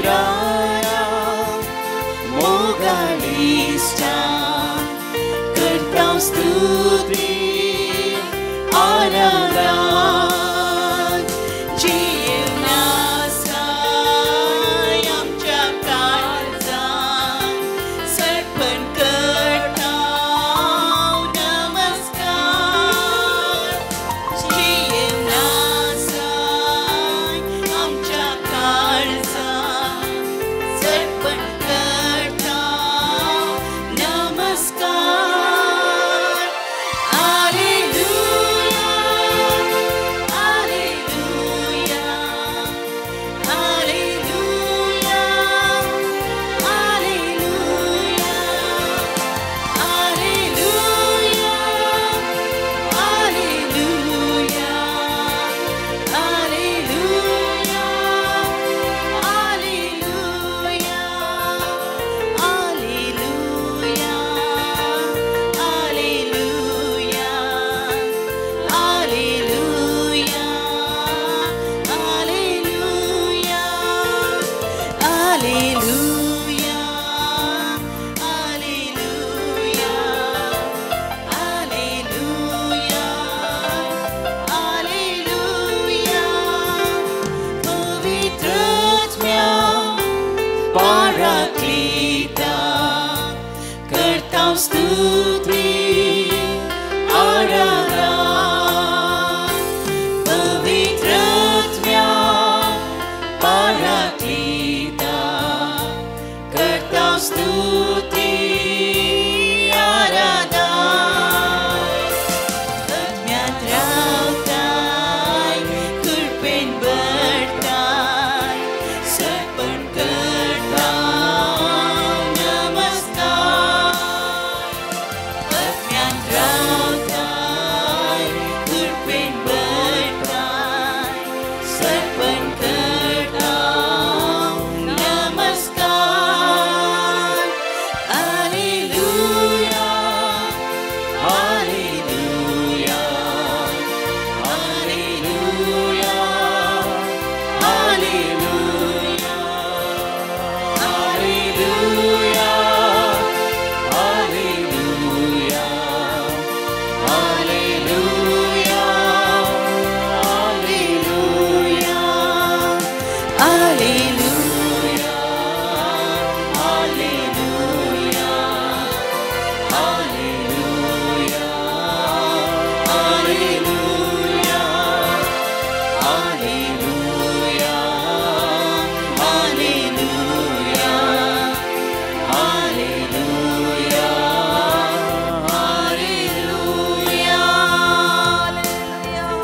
राया मोगाळिश्टा करता स्तुती आराधना जीवनासाय आमच्या काळजान सर्पण करता नमस्कार जीवनासाय आमच्या काळजान सर्पण करता नमस्कार. Hallelujah, hallelujah, hallelujah, hallelujah, hallelujah, hallelujah, hallelujah, hallelujah, hallelujah, hallelujah, hallelujah, hallelujah, hallelujah, hallelujah, hallelujah, hallelujah. पवित्र पाराक्लीता करता स्तुती आराधना पवित्र पाराक्लीता करता स्तुती आराधना. आत्म्यात रावताय कृपेन भरताय सर्पण करता नमस्कार. आत्म्यात रावताय कृपेन भरताय सर्पण करता नमस्कार. Hallelujah, hallelujah, hallelujah, hallelujah, hallelujah, hallelujah, hallelujah, hallelujah, hallelujah, hallelujah, hallelujah, hallelujah, hallelujah, hallelujah, hallelujah, hallelujah. Hallelujah,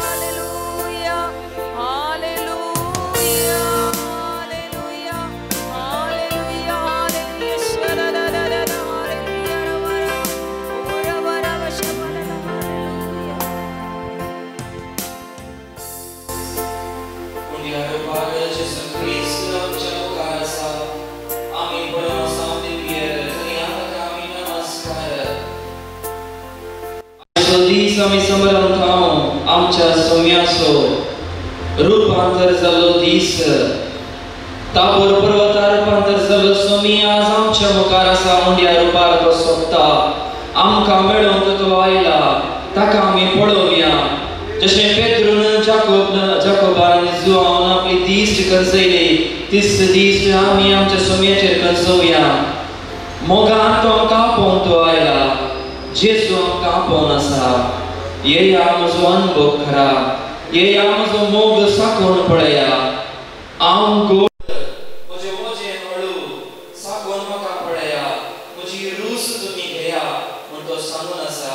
hallelujah, hallelujah, hallelujah, hallelujah. Sha-la-la-la-la-la, hallelujah, ra-ra-ra. Ora-ra-ra, sha-la-la-la, hallelujah. पुण्यारूपार जेजू क्रिस्त आमच्या मुखार आसा. आमी पळोवन आसा दिव्य थंय ताका आमी नमस्कार. आयचो दीस आमी समरंत हांव आमच्या सोम्याचो रुपांतर जाल्लो दीस. ताबोर पर्वतार रुपांतर जाल्लो सोमी आज आमच्या मुखार आसा. उंड्या रुपार तो सोदता आमकां मेळोवंक तो आयला. ताका आमी पळोवया. जशें पेत्रून जाकोबान आनी जुआवन आपली दिश्ट कंजयली तीच दिश्ट आमी आमच्या सोम्याचेर कंजोवया. मोगान तो आमकां आपोवन तो आयला. जेजू आमकां आपोवन आसा. येया म्हजो अनुभव करा, येया म्हजो मोग साकोवन पळया. हांव गोड म्हजें वजें हळू साकोवन म्हाका पळया. म्हजी रूच तुमी घेया म्हूण तो सांगून आसा.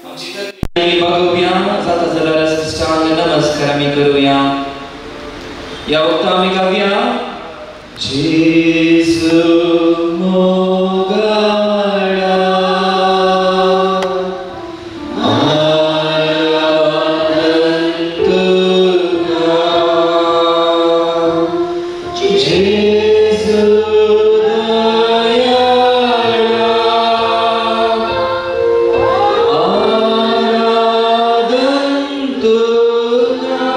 आमची तकली बागोवया जाता जाल्यार साष्टांग नमस्कार आमी करुया. ह्या वखता आमी गावया जेजू मोगाळा आराधन तुका जेजू दयाळा आराधन तुका.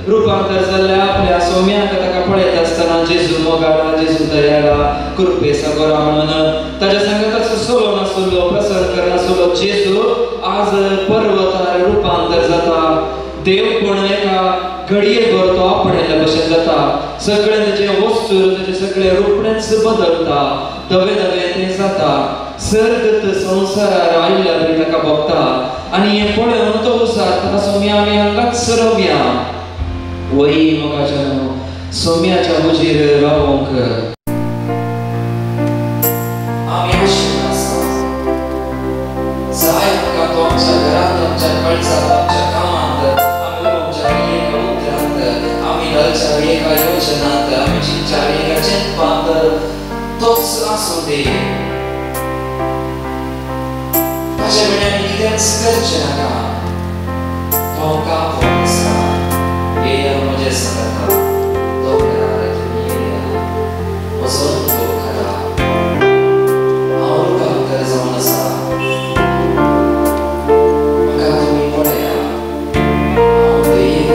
रुपांतर जाल्ल्या आपल्या सोम्याक ताका पळयत आसतना जेजू मोगाळा, जेजू दयाळा, कृपेसा गोरा म्हणून ताच्या सांगाताचो सोलो नासलो, प्रसंग करनासलो जेजू आज पर्वतार रुपांतर जाता. देव कोण एका घडये भर तो आपणेल्या भशेन जाता. सगळें ताचें वस्तूर, ताचें सगळें रुपणेंच बदलता, धवे धवे तें जाता. सर्गत संवसारार आयिल्ल्या बरी ताका भोगता आनी हें पळोवन तो उसारता, सोम्या आमी हांगाच रावया. वही मोगाच्या सोम्याच्या हुजीर रावोंक आमी आशिल्लो आसा. जाय आमकां तो आमच्या घरांत, आमच्या कळसांत, आमच्या कामांत, आमी उलोवच्या एका उतरांत, आमी घालच्या एका योजनांत, आमी चिंतच्या एका चिंतपांत तोच आसूं दी. ताचे विणें आमी कितेंच करचें नाका. तो आमकां आपोवन आसा, येया म्हजें सांगता, दोंगरार तुमी येया, म्हजो अनुभव करा, हांव रुपांतर जावन आसा, म्हाका तुमी पळया, हांव देव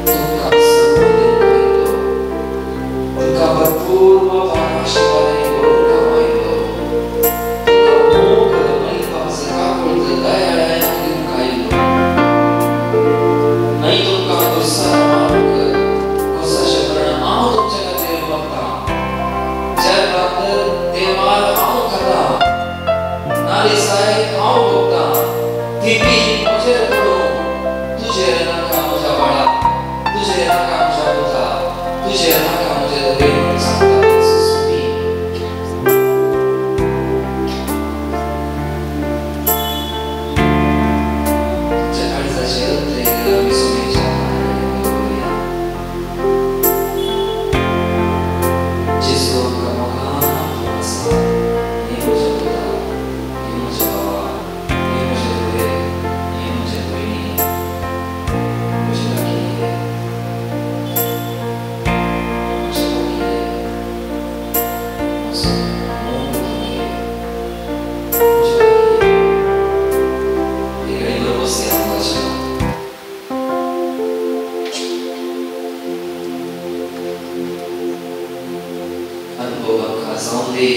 तुमकां सर्व दिवंक आयलो, तुमकां भरपूर मापान आशिर्वादांनी भरून आयलो, तुमकां मोग, मयपास, काकुळट, दयाळाय हांव दिवंक आयलो. न्हय तुमकां दुस्सान मारूंक, कोसाचे मरण हांव तुमच्या खातीर बगतां. जगांत देवार हांव खाता, नालिसाय हांव भोगतां, थिपी म्हजेर पडूं, तुजेर नाका म्हज्या बाळा, तुजेर नाका म्हज्या पुता, तुजेर नाका म्हजें धुवे म्हणून सांगता सुमी. तुमच्या काळजाचे अत्रेक आमी सुमेच्या पांयार दवरुया. जेजू आमकां मोगान आपोवन आसा, हे म्हज्या पुता, हे म्हज्या भावा, हे म्हजे धुवे, हे म्हजे भयणी, म्हजे लागीं ये, म्हज्या लागीं ये, म्हजो मोग तूं घे, म्हज्या लागीं ये. हे घडीभर बसया मोगाच्या. अनुभव आमकां जावन दी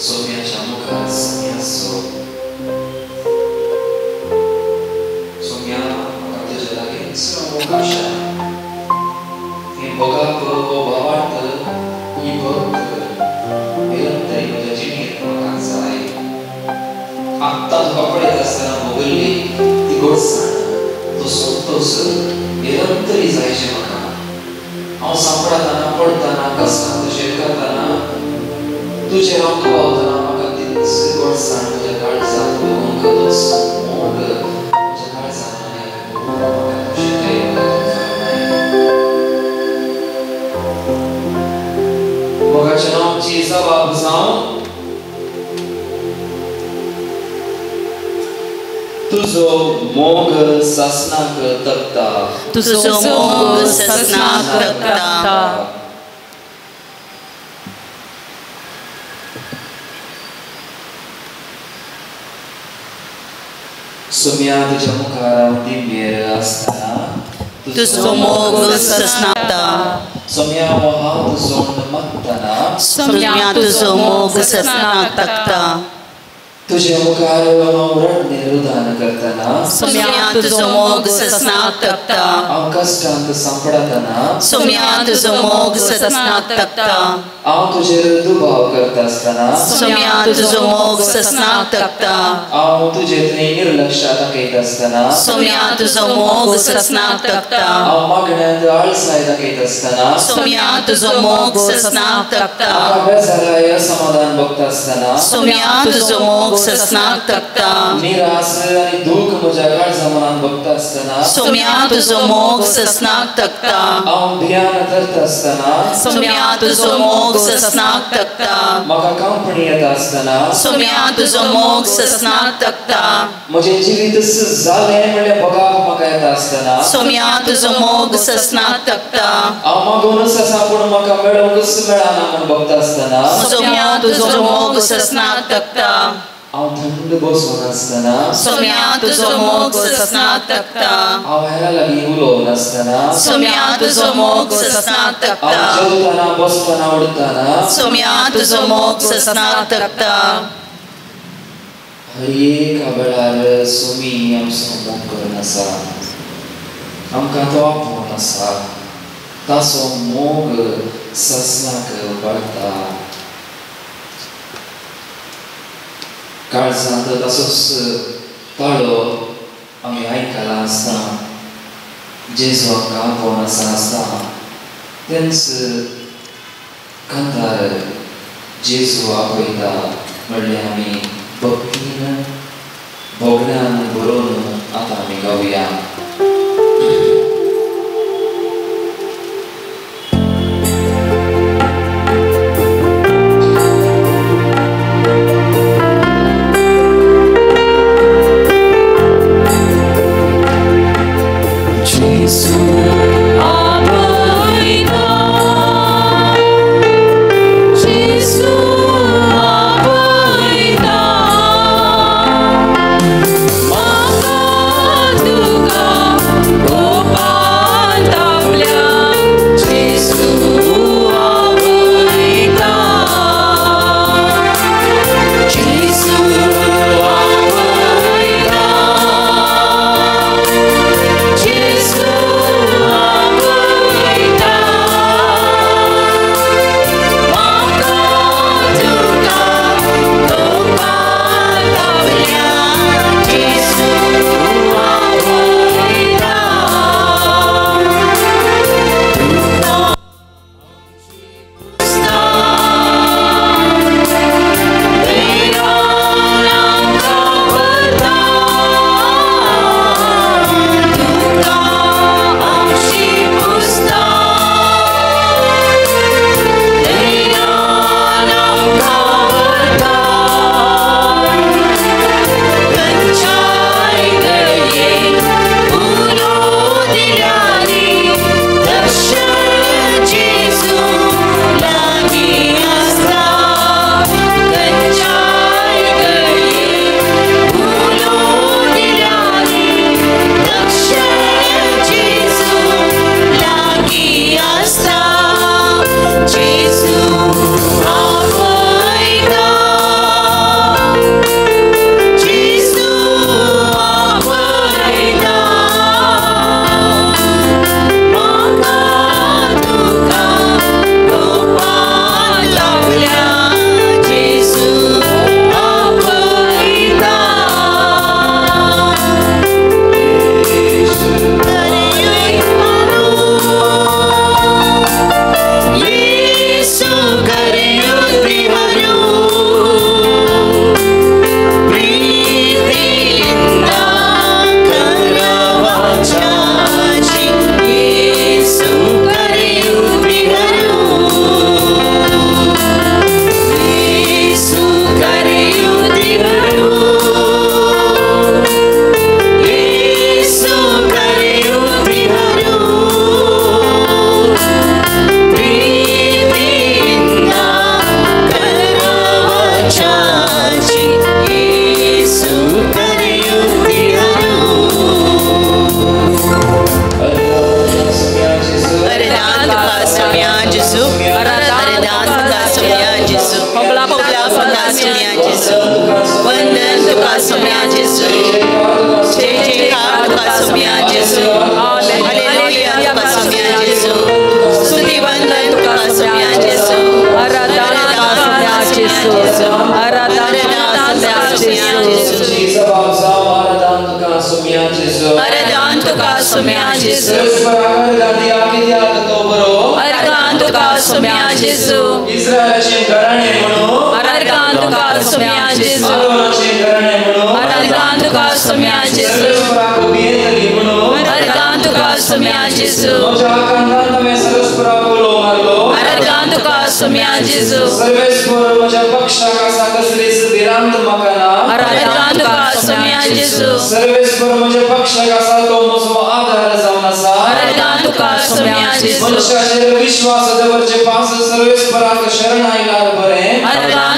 सोम्याच्या मुखार सोम्याचो. सोम्या म्हाका तुज्या लागींच रावूंक आशा. हें भोगाप, हो भावार्थ, ही भक्त निरंतरी म्हज्या जिणेंत म्हाका जाय. आत्तां तुका पळयत आसतना भोगल्ली ती गोडसाण, तो संतोश निरंतरी जायचे म्हाका. हांव सांपडतना, पडटना, कष्टांत शेरकतना, तुजेर हांव दुबावतना म्हाका तीच गोडसाण म्हज्या काळजांत भोगूंक, तोच मोग म्हज्या काळजांत म्हाका तूं शिकय, म्हाका तूं फर्माय. मोगाच्या नांवची जबाब जावं तुजो मोग सासनाक तगता, तुजो मोग ससनाक तगता. सोम्या तुज्या मुखार हांव दिमयेर आसतना तुजो मोग ससनाक तगता. सोम्या हो हात जोडून मागतना सोम्या तुजो मोग ससनाक तगता. तुज्या मुखार हांव रडणे रुदान करतना सोम्या तुजो मोग ससनाक तगता. हांव कश्टांत सांपडतना सोम्या तुजो मोग ससनाक तगता. हांव तुजेर दुबाव करता आसतना सोम्या तुजो मोग ससनाक तगता. हांव तुजे थंय निर्लक्ष दाखयता आसतना सोम्या तुजो मोग ससनाक तगता. हांव मागण्यांत आळसाय दाखयता आसतना सोम्या तुजो मोग ससनाक तगता. म्हाका बेजाराय असमाधान भोगता आसतना सोम्या तुजो मोग ससनाक तगता. निरास आनी दूख म्हज्या काळजा मनांत भोगता आसतना सोम्या तुजो मोग ससनाक तगता. हांव ध्यान धरता आसतना सोम्या तुजो मोग ससनाक तगता. म्हाका कांपणी येता आसतना सोम्या तुजो मोग ससनाक तगता. म्हजें जिवीत जालें म्हणल्यार भोगाप म्हाका येता आसतना सोम्या तुजो मोग ससनाक तगता. हांव मागूनच आसा पूण म्हाका मेळोंकच मेळना म्हूण भोगता आसतना सोम्या तुजो मोग ससनाक तगता. हांव थंड बसून आसतना सोम्या तुजो मोग ससनाक तकता हांव हेरां लागीं उलोवन आसतना सोम्या तुजो मोग ससनाक तकता हांव जेवतना बसतना उडतना सोम्या तुजो मोग ससनाक तकता हर एका वेळार सोमी आमचो मोग करून आसा आमकां तो आपोवन आसा ताचो मोग ससनाक वाडटा काळजांत ताचोच ताळो आमी आयकला आसता जेजू आमकां आपोवन आसा आसता तेंच कांतार जेजू आपयता म्हणल्यार आमी भक्तीन भोगण्यान बरोवन आतां आमी गावया.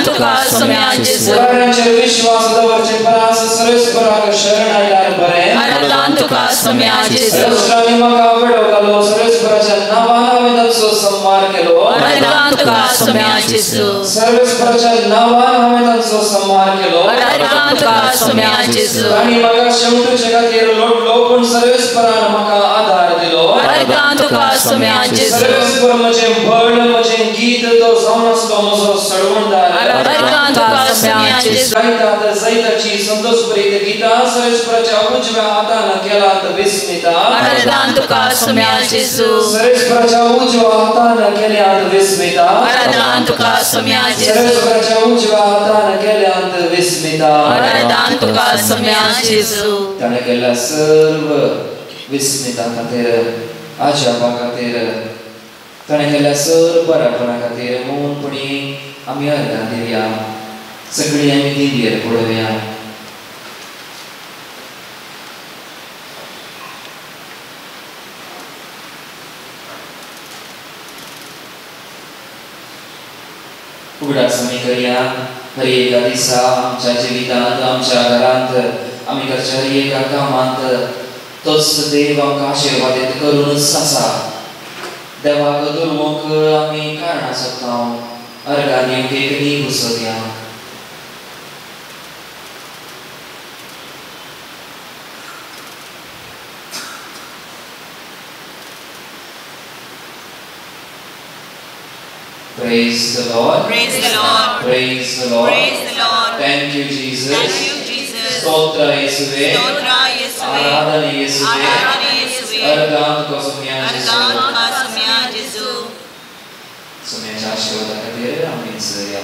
तुका सोम्या जेजू सगळ्यांचेर विश्वास दवरचे परास सर्वेस्पराक शरण आयल्यार बरें आराधन तुका सोम्या जेजू सर्वेस्परान म्हाका वेडो घालो सर्वेस्पराच्या नांवान हांवें ताचो संहार केलो आराधन तुका सोम्या जेजू सर्वेस्पराच्या नांवान हांवें ताचो संहार केलो आराधन तुका सोम्या जेजू तांणी म्हाका शेवटूचे खातीर लोटलो पूण सर्वेस्परान म्हाका आधार दिलो आराधन तुका सोम्या जेजू सर्वेस्पर म्हजें बळ म्हजें गीत तो जावन आसलो म्हजो सडवणदार आराधन तुका सोम्या जेजू गायतात जैताची संतोषभरीत गीतां सर्वेस्पराच्या उजव्या हातान केलात विस्मिता आराधन तुका सोम्या जेजू सर्वेस्पराच्या उजव्या हातान केल्यात विस्मिता आराधन तुका सोम्या जेजू सर्वेस्पराच्या उजव्या हातान केल्यात विस्मिता आराधन तुका सोम्या जेजू ताणें केल्ल्या सर्व विस्मिता खातीर आजापा खातीर ताणें केल्ल्या सर्व बरेपणा खातीर मौनपणी आमी अर्गां दिवया सगळीं आमी दिव्येर पळोवया. उगडास आमी करया हर एका दिसा आमच्या जिवितांत आमच्या घरांत आमी करच्या हर एका कामांत तोच देव आमकां आशिर्वादीत करूनच आसा. देवाक दुर्मोक आमी कारणां सोदता अर्गां दिवंक एक nib सोदया. Praise the Lord. Praise the Lord. Praise the Lord. Praise the Lord. Thank you, Jesus. Thank you, Jesus. ಸ್ತೋತ್ರ ಯೇಸುವೆ. ಸ್ತೋತ್ರ ಯೇಸುವೆ. ಆರಾಧನೆ ಯೇಸುವೆ. ಆರಾಧನೆ ಯೇಸುವೆ. अर्गां तुका सोम्या जेजू. अर्गां तुका सोम्या जेजू. सोम्याच्या आशीर्वादा खातीर आमी ह्या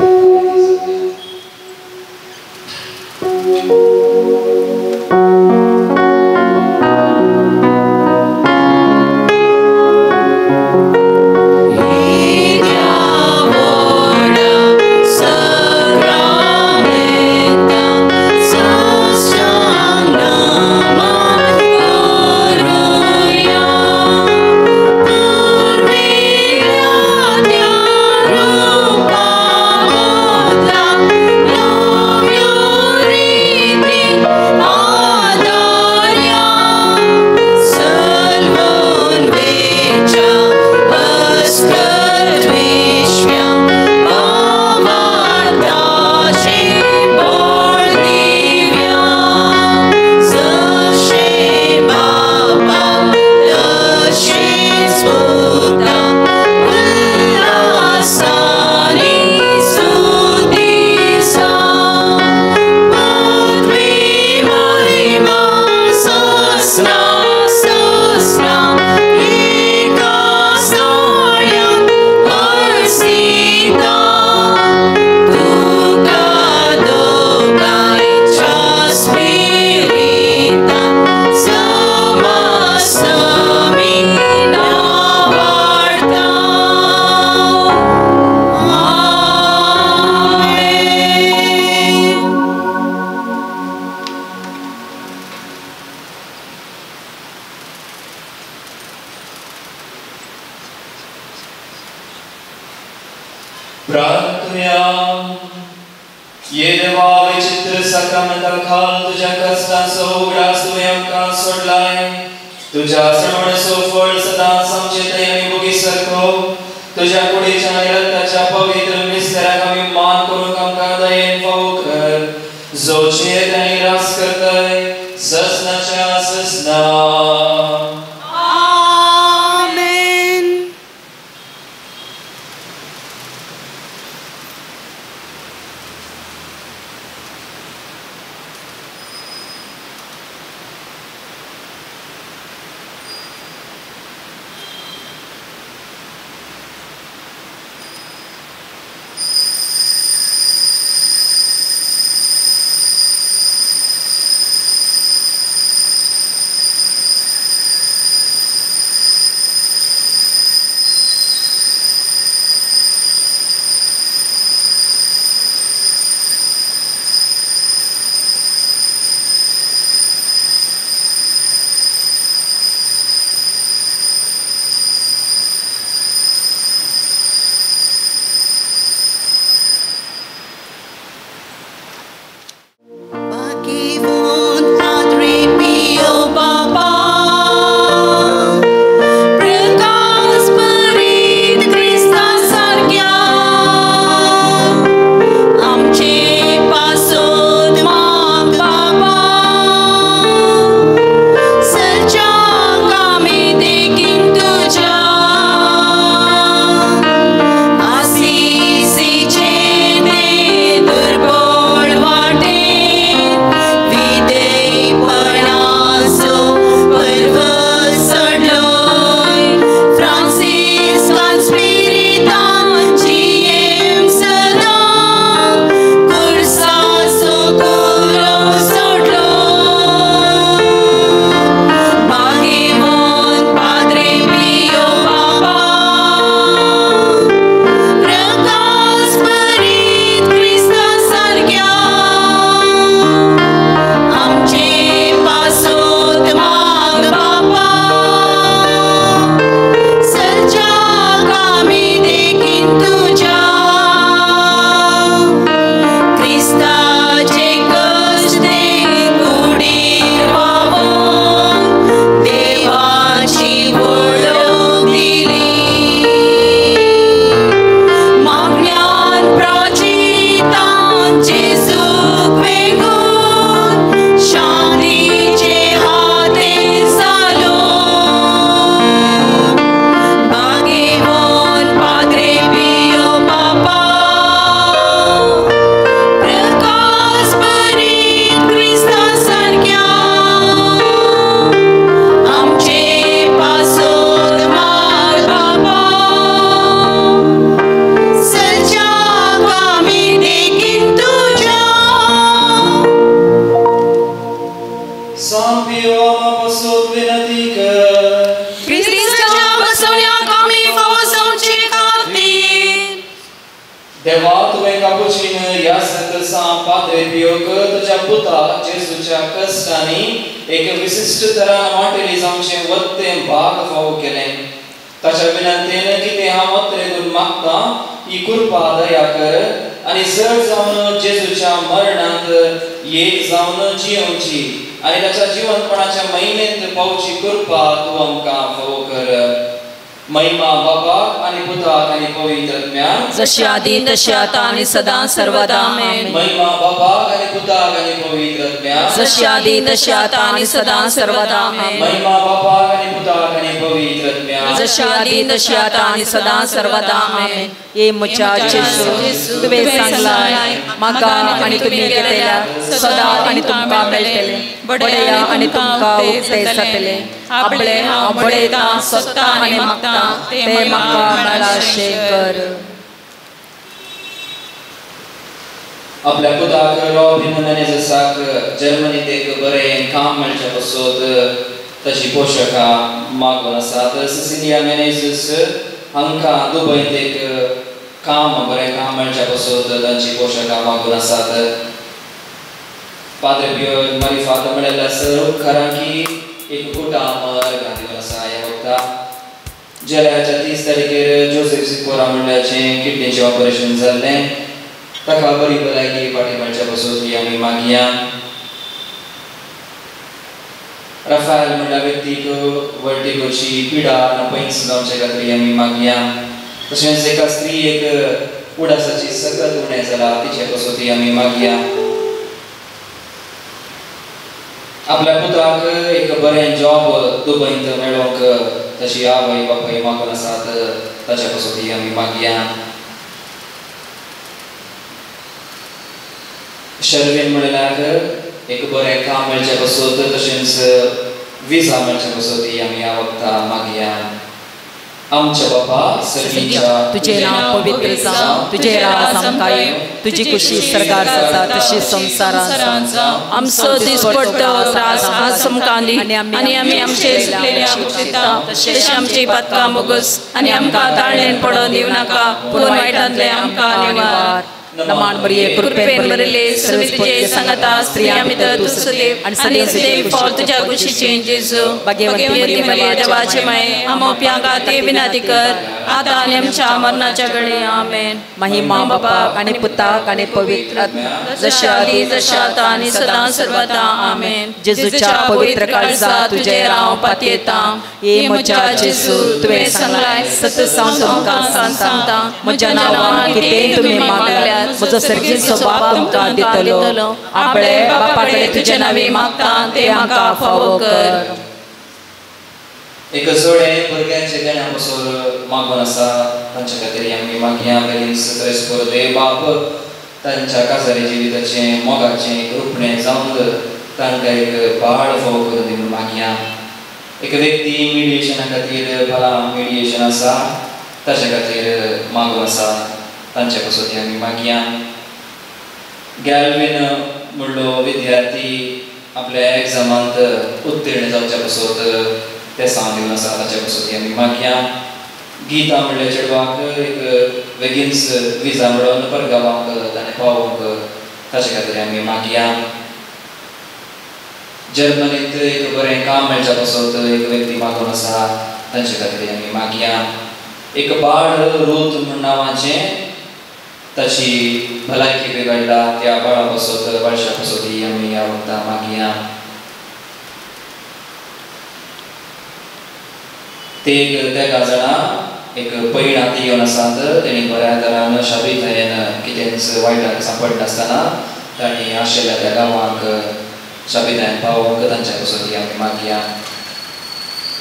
याजक सा पाद्रे पियोक तुझ्या पुता जेजूच्या कश्टांनी एक विशिश्ट तरान वांटेली जावचें वत्तें भाग फावो केलें. ताच्या विनंतेन कितें हांव अत्रेगून मागता ही कृपा दया कर आनी जड जावन जेजूच्या मरणांत एक जावन जियोवची आनी ताच्या जिवनपणाच्या महिमेंत पावची कृपा तूं आमकां फावो कर. महिमा बापाक आनी पुताक आनी पवित्र आत्म्याक, जशी आदी तशी आता आनी सदां सर्वदा. आमेन. महिमा बापाक आनी पुताक आनी पवित्र आत्म्याक, जशी आदी तशी आता आनी सदां सर्वदा. आमेन. महिमा बापाक आनी पुताक आनी पवित्र आत्म्याक, जशी आदी तशी आता आनी सदां सर्वदा. आमेन. ये म्हज्या जेजू, तुवें सांगलां म्हाका आनी तुमी घेतल्या सदां आनी तुमकां मेळटलें, बडया आनी तुमकां उक्तें जातलें. आपलें हांव बडयतां, सोदतां आनी मागतां तें म्हाका मेळाशें कर. आपल्या पुताक रॉबिन मेनेजसाक जर्मनीत एक बरें काम मेळचें पासत ताची पोशकां मागून आसात. सिसिलिया मेनेजस हांकां दुबयंत एक काम बरें काम मेळच्या पासत तांची पोशकां मागून आसात. पाद्रे पियो मारिफात मेळिल्ल्या सर उपकारांकी एक कुटाम दिवन आसा. ह्या वखदा जुलयाच्या 30 तारखेर जोसेफ सिकोरा म्हणल्याचें किडनीचें ऑपरेशन जाल्लें, ताका बरी भलायकी फाटीं मेळच्या पासत ही आमी मागया. राफायल म्हणल्या व्यक्तीक वर्टिगोची पिडा पयस जावचे खातीर आमी मागया. तशेंच एका स्त्रीयेक उडासाची सगत उणें जाला तिचे पासत आमी मागया. आपल्या पुताक एक बरें जॉब दुबयंत मेळोवंक ताची आवय बापूय मागून आसात, ताच्या पासत आमी मागया. शर्वीन म्हणल्याक एक बरें काम मेळचें पासत तशेंच विजा मेळचें पासत आमी ह्या वखदा मागया. आमच्या बापा सर्गीच्या, तुझे नाव पवित्र जावं, तुझे राज आमकां येवं, तुजी कुशी स्वर्गार जाता तशी संवसारांत जावं. आमचो दिसपट्टो त्रास आज आमकां दी आनी आमी आमचे चुकलेल्या बक्षिता तशें आमची पातकां बोगस आनी आमकां ताळणेन पडोवन दिवं नाका, पूण वायटांतलें आमकां निवार. नमान मरिये, कृपेन भरिल्ले, स्वामी तुजे सांगाता, स्त्रियां भितर तूं सुदेव आनी सुदेव फळ तुज्या कुशीचें जेजू. भाग्यवंती मरिये, देवाचे माये, आमो प्यांगा ते विनंती कर आता आनी आमच्या मरणाच्या घडये. आमेन. महिमा बापाक आनी पुताक आनी पवित्र आत्म्याक, जशें आदी तशें आतां आनी सदां सर्वदा. आमेन. जेजूच्या पवित्र काळजा तुजेर हांव पातयेतां. हे म्हज्या जेजू, तुवें सांगलां सत हांव तुमकां सांगता, म्हज्या नांवान कितेंय तुमी मागल्यार म्हजो सर्गीचो बाप तुमकां दितलो. आपले बापा कडेन तुजे नांवी मागता तें म्हाका फावो कर. एक जोडें भुरग्यांचे देण्या पासून मागून आसा, तांच्या खातीर आमी मागया. बेगीन त्रेस्पोर देव बाप तांच्या काजारी जिविताचें मोगाचें रुपणें जावन तांकां एक बाळ फावो करून दी म्हणून मागया. एक व्यक्ती मिडिएशना खातीर भला मिडिएशन आसा ताच्या खातीर मागून आसा, तांचे पासत आमी मागया. गॅल्वीन म्हणलो विद्यार्थी आपल्या एग्जामांत उत्तीर्ण जावच्या पासत ते सांग दिवन आसा, ताच्या पासत आमी मागया. गीता म्हणल्या चेडवाक एक बेगीनच विजा मेळोवन परगांवाक ताणें पावोवंक ताचे खातीर आमी मागया. जर्मनींत एक बरें काम मेळच्या पासत एक व्यक्ती मागून आसा, तांचे खातीर आमी मागया. एक बाळ रूत म्हूण नांवाचें ताची भलायकी बिगडला, त्या बाळा पासत बाळशा पासत आमी ह्या वखदां मागया. ते एक तेगा जाणां एक पैण हाती घेवन आसात, तेणी बऱ्या तरान शाबीतायेन कितेंच वायटाक सांपडनासतना तांणी आशिल्ल्या त्या गांवांक शाबीतायेन पावोवंक तांच्या पासत आमी मागया.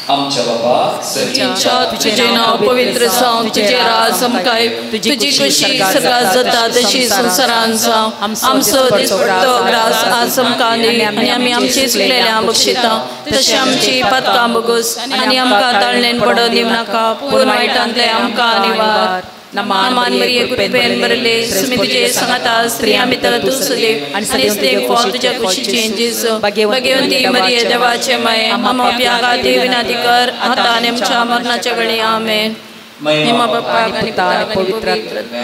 आमच्या बापा सर्गीच्या, तुजें नांव पवित्र जावं, तुजें राज आमकां येवं, तुजी कुशी स्वर्गार जाता तशी संवसारांत जावं. आमचो दिसपट्टो ग्रास आज आमकां दी आनी आमी आमची चुकलेल्या बक्षिता तशें आमची पातकां बोगस आनी आमकां ताळणेन पडोवन दिवं नाका, पूण वायटांतलें आमकां निवार. नमान मरिये, कृपेन भरिल्ले, स्वामी तुजे सांगाता, स्त्रियां भितर तूं सुदेव आनी सुदेव फळ तुज्या कुशीचें जेजू. भाग्यवंती मरिये, देवाचे माये, आमो प्यांगा ते विनंती कर आता आनी आमच्या मरणाच्या घडये. आमेन. महिमा बापाक आनी पुताक आनी पवित्र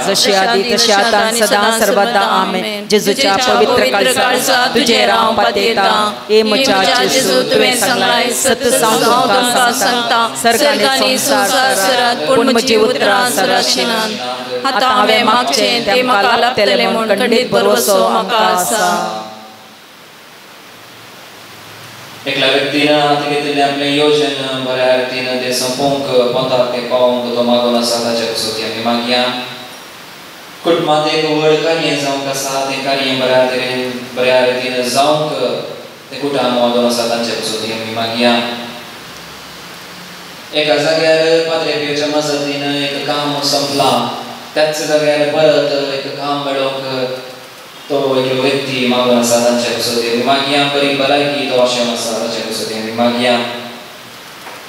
जशी आदी तशी आतां आनी सदां सर्वदा आमेन. जेजूच्या पवित्र काळजा तुजेर हांव पातयेता. ए म्हज्या जेजू तुवें सांगलाय सत हांव तुमकां सांगता सर्गांनी संवसारांत पूण म्हजी उतरां सराशिनात. आतां हांवें मागचें तें म्हाका लाभतलें म्हूण खंडीत भरवसो म्हाका आसा. एकल्या व्यक्तीन हाती घेतिल्लें आपलें योजन बऱ्या रितीन तें सोंपोवंक पोंताक तें पावोवंक तो मागून आसा ताच्या पसोती आमी मागया. कुटुंबांत एक व्हड कार्य जावंक आसा तें कार्य बऱ्या तरेन बऱ्या रितीन जावंक तें कुटुंब मागून आसा तांच्या पसोती आमी मागया. एका जाग्यार पाद्रे पियोच्या मजतीन एक काम सोंपलां त्याच जाग्यार परत एक काम मेळोवंक तो एकलो व्यक्ती मागून आसा तांच्या पसोती आमी मागया. बरी भलायकी तो आशेवन आसा ताच्या पसोती आमी मागया.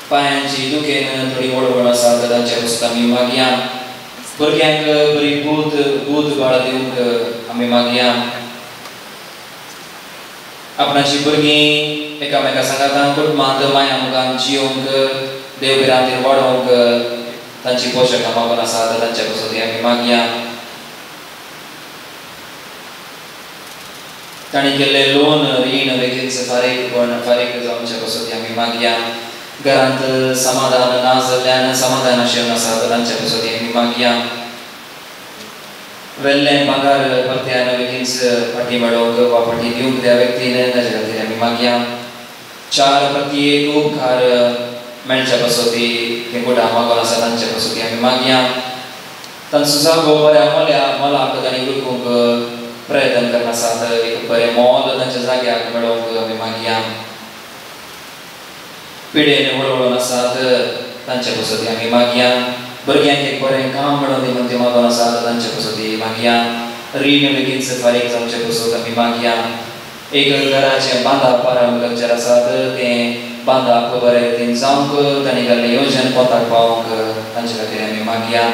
पांयांची दुखेन थोडी वळवळ आसा तांच्या पसोत आमी मागया. भुरग्यांक बरी बूद बूद बाळ दिवंक आमी मागया. आपणाची भुरगीं एकामेका सांगातान कुटुंबांत माया मुखान जियोवंक देव भिरांतीन वाडोवंक तांची पोशकां मागून आसा तांच्या पसोती आमी मागया. तांणी केल्लें लोन रीण बेगीन फारीक पण फारीक जावचे पसोती आमी मागया. घरांत समाधान ना जाल्ल्यान समाधान आशेवन आसा तांच्या पसोती आमी मागया. वेल्लें भांगर परत्यान बेगीन फाटीं मेळोवंक वा फाटीं दिवंक त्या व्यक्तीन ताच्या खातीर आमी मागया. 4 प्रति 1 उपकार मेळच्या पसोती तें कुटां मागून आसा तांच्या पसोती आमी मागया. तांचो जागो बऱ्या मोल्या मोलाक तांणी विकूंक प्रयत्न करना आसात एक बरें मोल तांच्या जाग्याक मेळोवंक आमी मागया. पिडेन वळवळून आसात तांच्या पसोती आमी मागया. भुरग्यांक एक बरें काम मेळोवन दी म्हूण ते मागून आसात तांच्या पसोती मागया. रीण बेगीन फारीक जावचे पसोत आमी मागया. एक घराचें बांदाप आरंभ करचें आसात तें बांदाप बरें रितीन जावंक तांणी घाल्लें योजन पोंताक पावोवंक तांचे खातीर आमी मागया.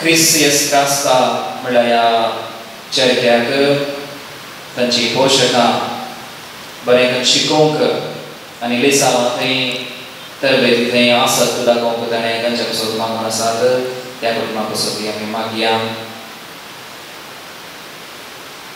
क्रिस एस क्रास्ता म्हणल्यार ह्या चेरक्याक तांची पोशकां बरें शिकोवंक आनी लेसांव थंय तरबेती थंय आसत दाखोवंक ताणें तांच्या पसोत मागून आसात त्या कुटुंबा पसोती आमी मागया.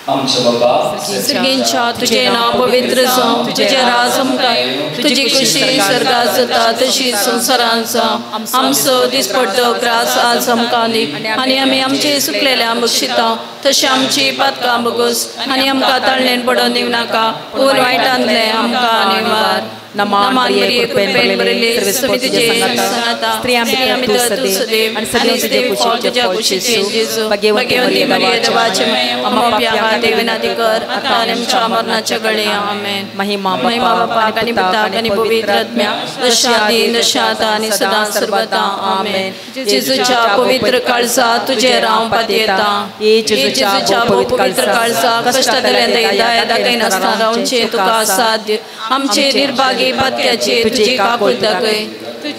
आमच्या बाबा सर्गेंच्या तुझे नाव पवित्र जावं, तुझे राज आमकां येवं, तुजी खुशी सर्गात जाता तशी संवसारांत जावं. आमचो दिसपडटो ग्रास आज आमकां दी आनी आमी आमचे सुकलेल्या बक्षिता तशें आमची पातकां बगोस आनी आमकां ताळणेन पडोवन दिवं नाका पूण वायटांतलें आमकां निवार. नमान मरिये कृपेन भरिल्ली स्वामी तुजे सांगाता, स्त्रियां भितर तूं सदैव आनी सदैव फळ तुज्या कुशीचें जेजू. भाग्यवंती मरिये देवाचे माये, आमकां पाप्यां खातीर विनंती कर आतां आनी आमच्या मरणाच्या घडये. आमेन. महिमा बापाक आनी पुताक आनी पवित्र आत्म्याक, जशें आदीं तशें आतां आनी सदां सर्वदा. आमेन. जेजूच्या पवित्र काळजा तुजेर हांव पातयेता. जेजूच्या पवित्र काळजा कश्टांतल्यान दया दाखयनासतना रावचें तुका साध्य. आमचे निर्भागी पातक्याचे तुजी काकूळ दाखय.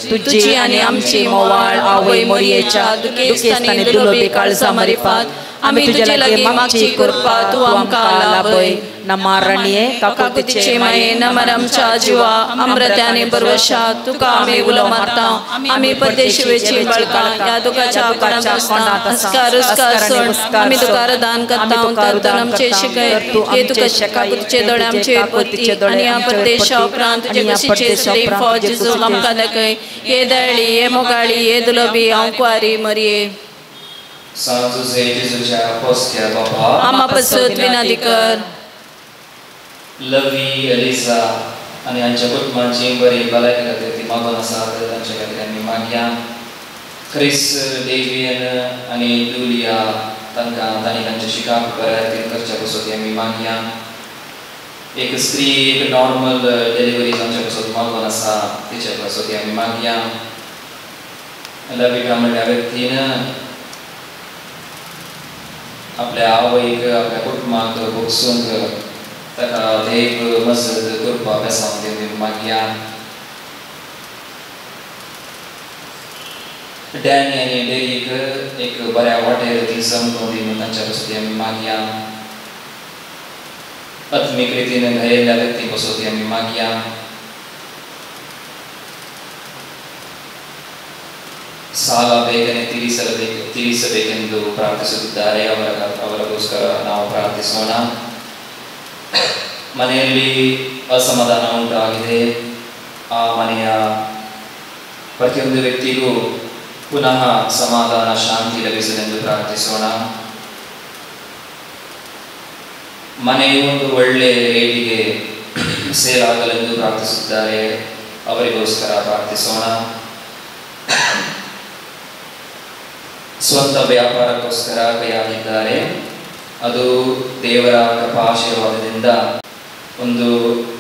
तुजी आनी आमची मोवाळ आवय मोरयेच्या दुखेस्त आनी दुलोबी काळजा मारिफात आमी तुजे लागीं मागची कृपा तूं आमकां लाभय. नमारणये काकुतीचे माये नमर आमच्या जिवा अमृत्याने बरवशा तुका आमी उलो मारता. आमी परदेशिवेची बाळकां ह्या दुखाच्या कोणाक अस्कार उस्कार सोड आमी तुका दान करता. तर आमचे शिकय हे तुका काकुतीचे दोळे आमचेर पडती आनी ह्या परदेशा उपरांत तुजे कशीचे सदैव फौज जेजू आमकां दाखय. हे दयाळी, हे मोगाळी, हे दुलबी हांव कुवारी मरिये. सांत जुझे जेजूच्या पोसक्या बाबा आमा पसत विनंती कर. लवी एलिसा आनी हांच्या कुटुंबांची बरी भलायकी खातीर ती मागून आसा तांच्या खातीर आमी मागया. क्रिस डेवियन आनी दुलिया तांकां तांणी तांच्या शिकाप बऱ्या रितीन करच्या पसोती आमी मागया. एक स्त्री एक नॉर्मल डिलिव्हरी जावच्या पसोत मागून आसा तिच्या पसोती आमी मागया. लविका म्हणल्या व्यक्तीन आपल्या आवयक आपल्या कुटुंबाक भोगसूंक ताका देव मजत करपा बेसांव दिवन मागया. डॅनी आनी डेरीक एक बऱ्या वाटेर ती समजून दी म्हूण तांच्या पसोती आमी मागया. आत्मीक रितीन घायल्ल्या व्यक्ती पसोती आमी मागया. ಸಾಲ ಬೇಗನೆ ತೀರಿಸಬೇಕೆಂದು ಪ್ರಾರ್ಥಿಸುತ್ತಿದ್ದಾರೆ. ಅವರಿಗೋಸ್ಕರ ನಾವು ಪ್ರಾರ್ಥಿಸೋಣ. ಮನೆಯಲ್ಲಿ ಅಸಮಾಧಾನ ಉಂಟಾಗಿದೆ. ಆ ಮನೆಯ ಪ್ರತಿಯೊಂದು ವ್ಯಕ್ತಿಗೂ ಪುನಃ ಸಮಾಧಾನ ಶಾಂತಿ ಲಭಿಸಲೆಂದು ಪ್ರಾರ್ಥಿಸೋಣ. ಮನೆಯು ಒಂದು ಒಳ್ಳೆಯ ರೇಟಿಗೆ ಸೇಲ್ ಆಗಲೆಂದು ಪ್ರಾರ್ಥಿಸುತ್ತಾರೆ. ಅವರಿಗೋಸ್ಕರ ಪ್ರಾರ್ಥಿಸೋಣ. ಸ್ವಂತ ವ್ಯಾಪಾರಕ್ಕೋಸ್ಕರ ಕೈ ಹಾಕಿದ್ದಾರೆ. ಅದು ದೇವರ ಕೃಪಾಶೀರ್ವಾದದಿಂದ ಒಂದು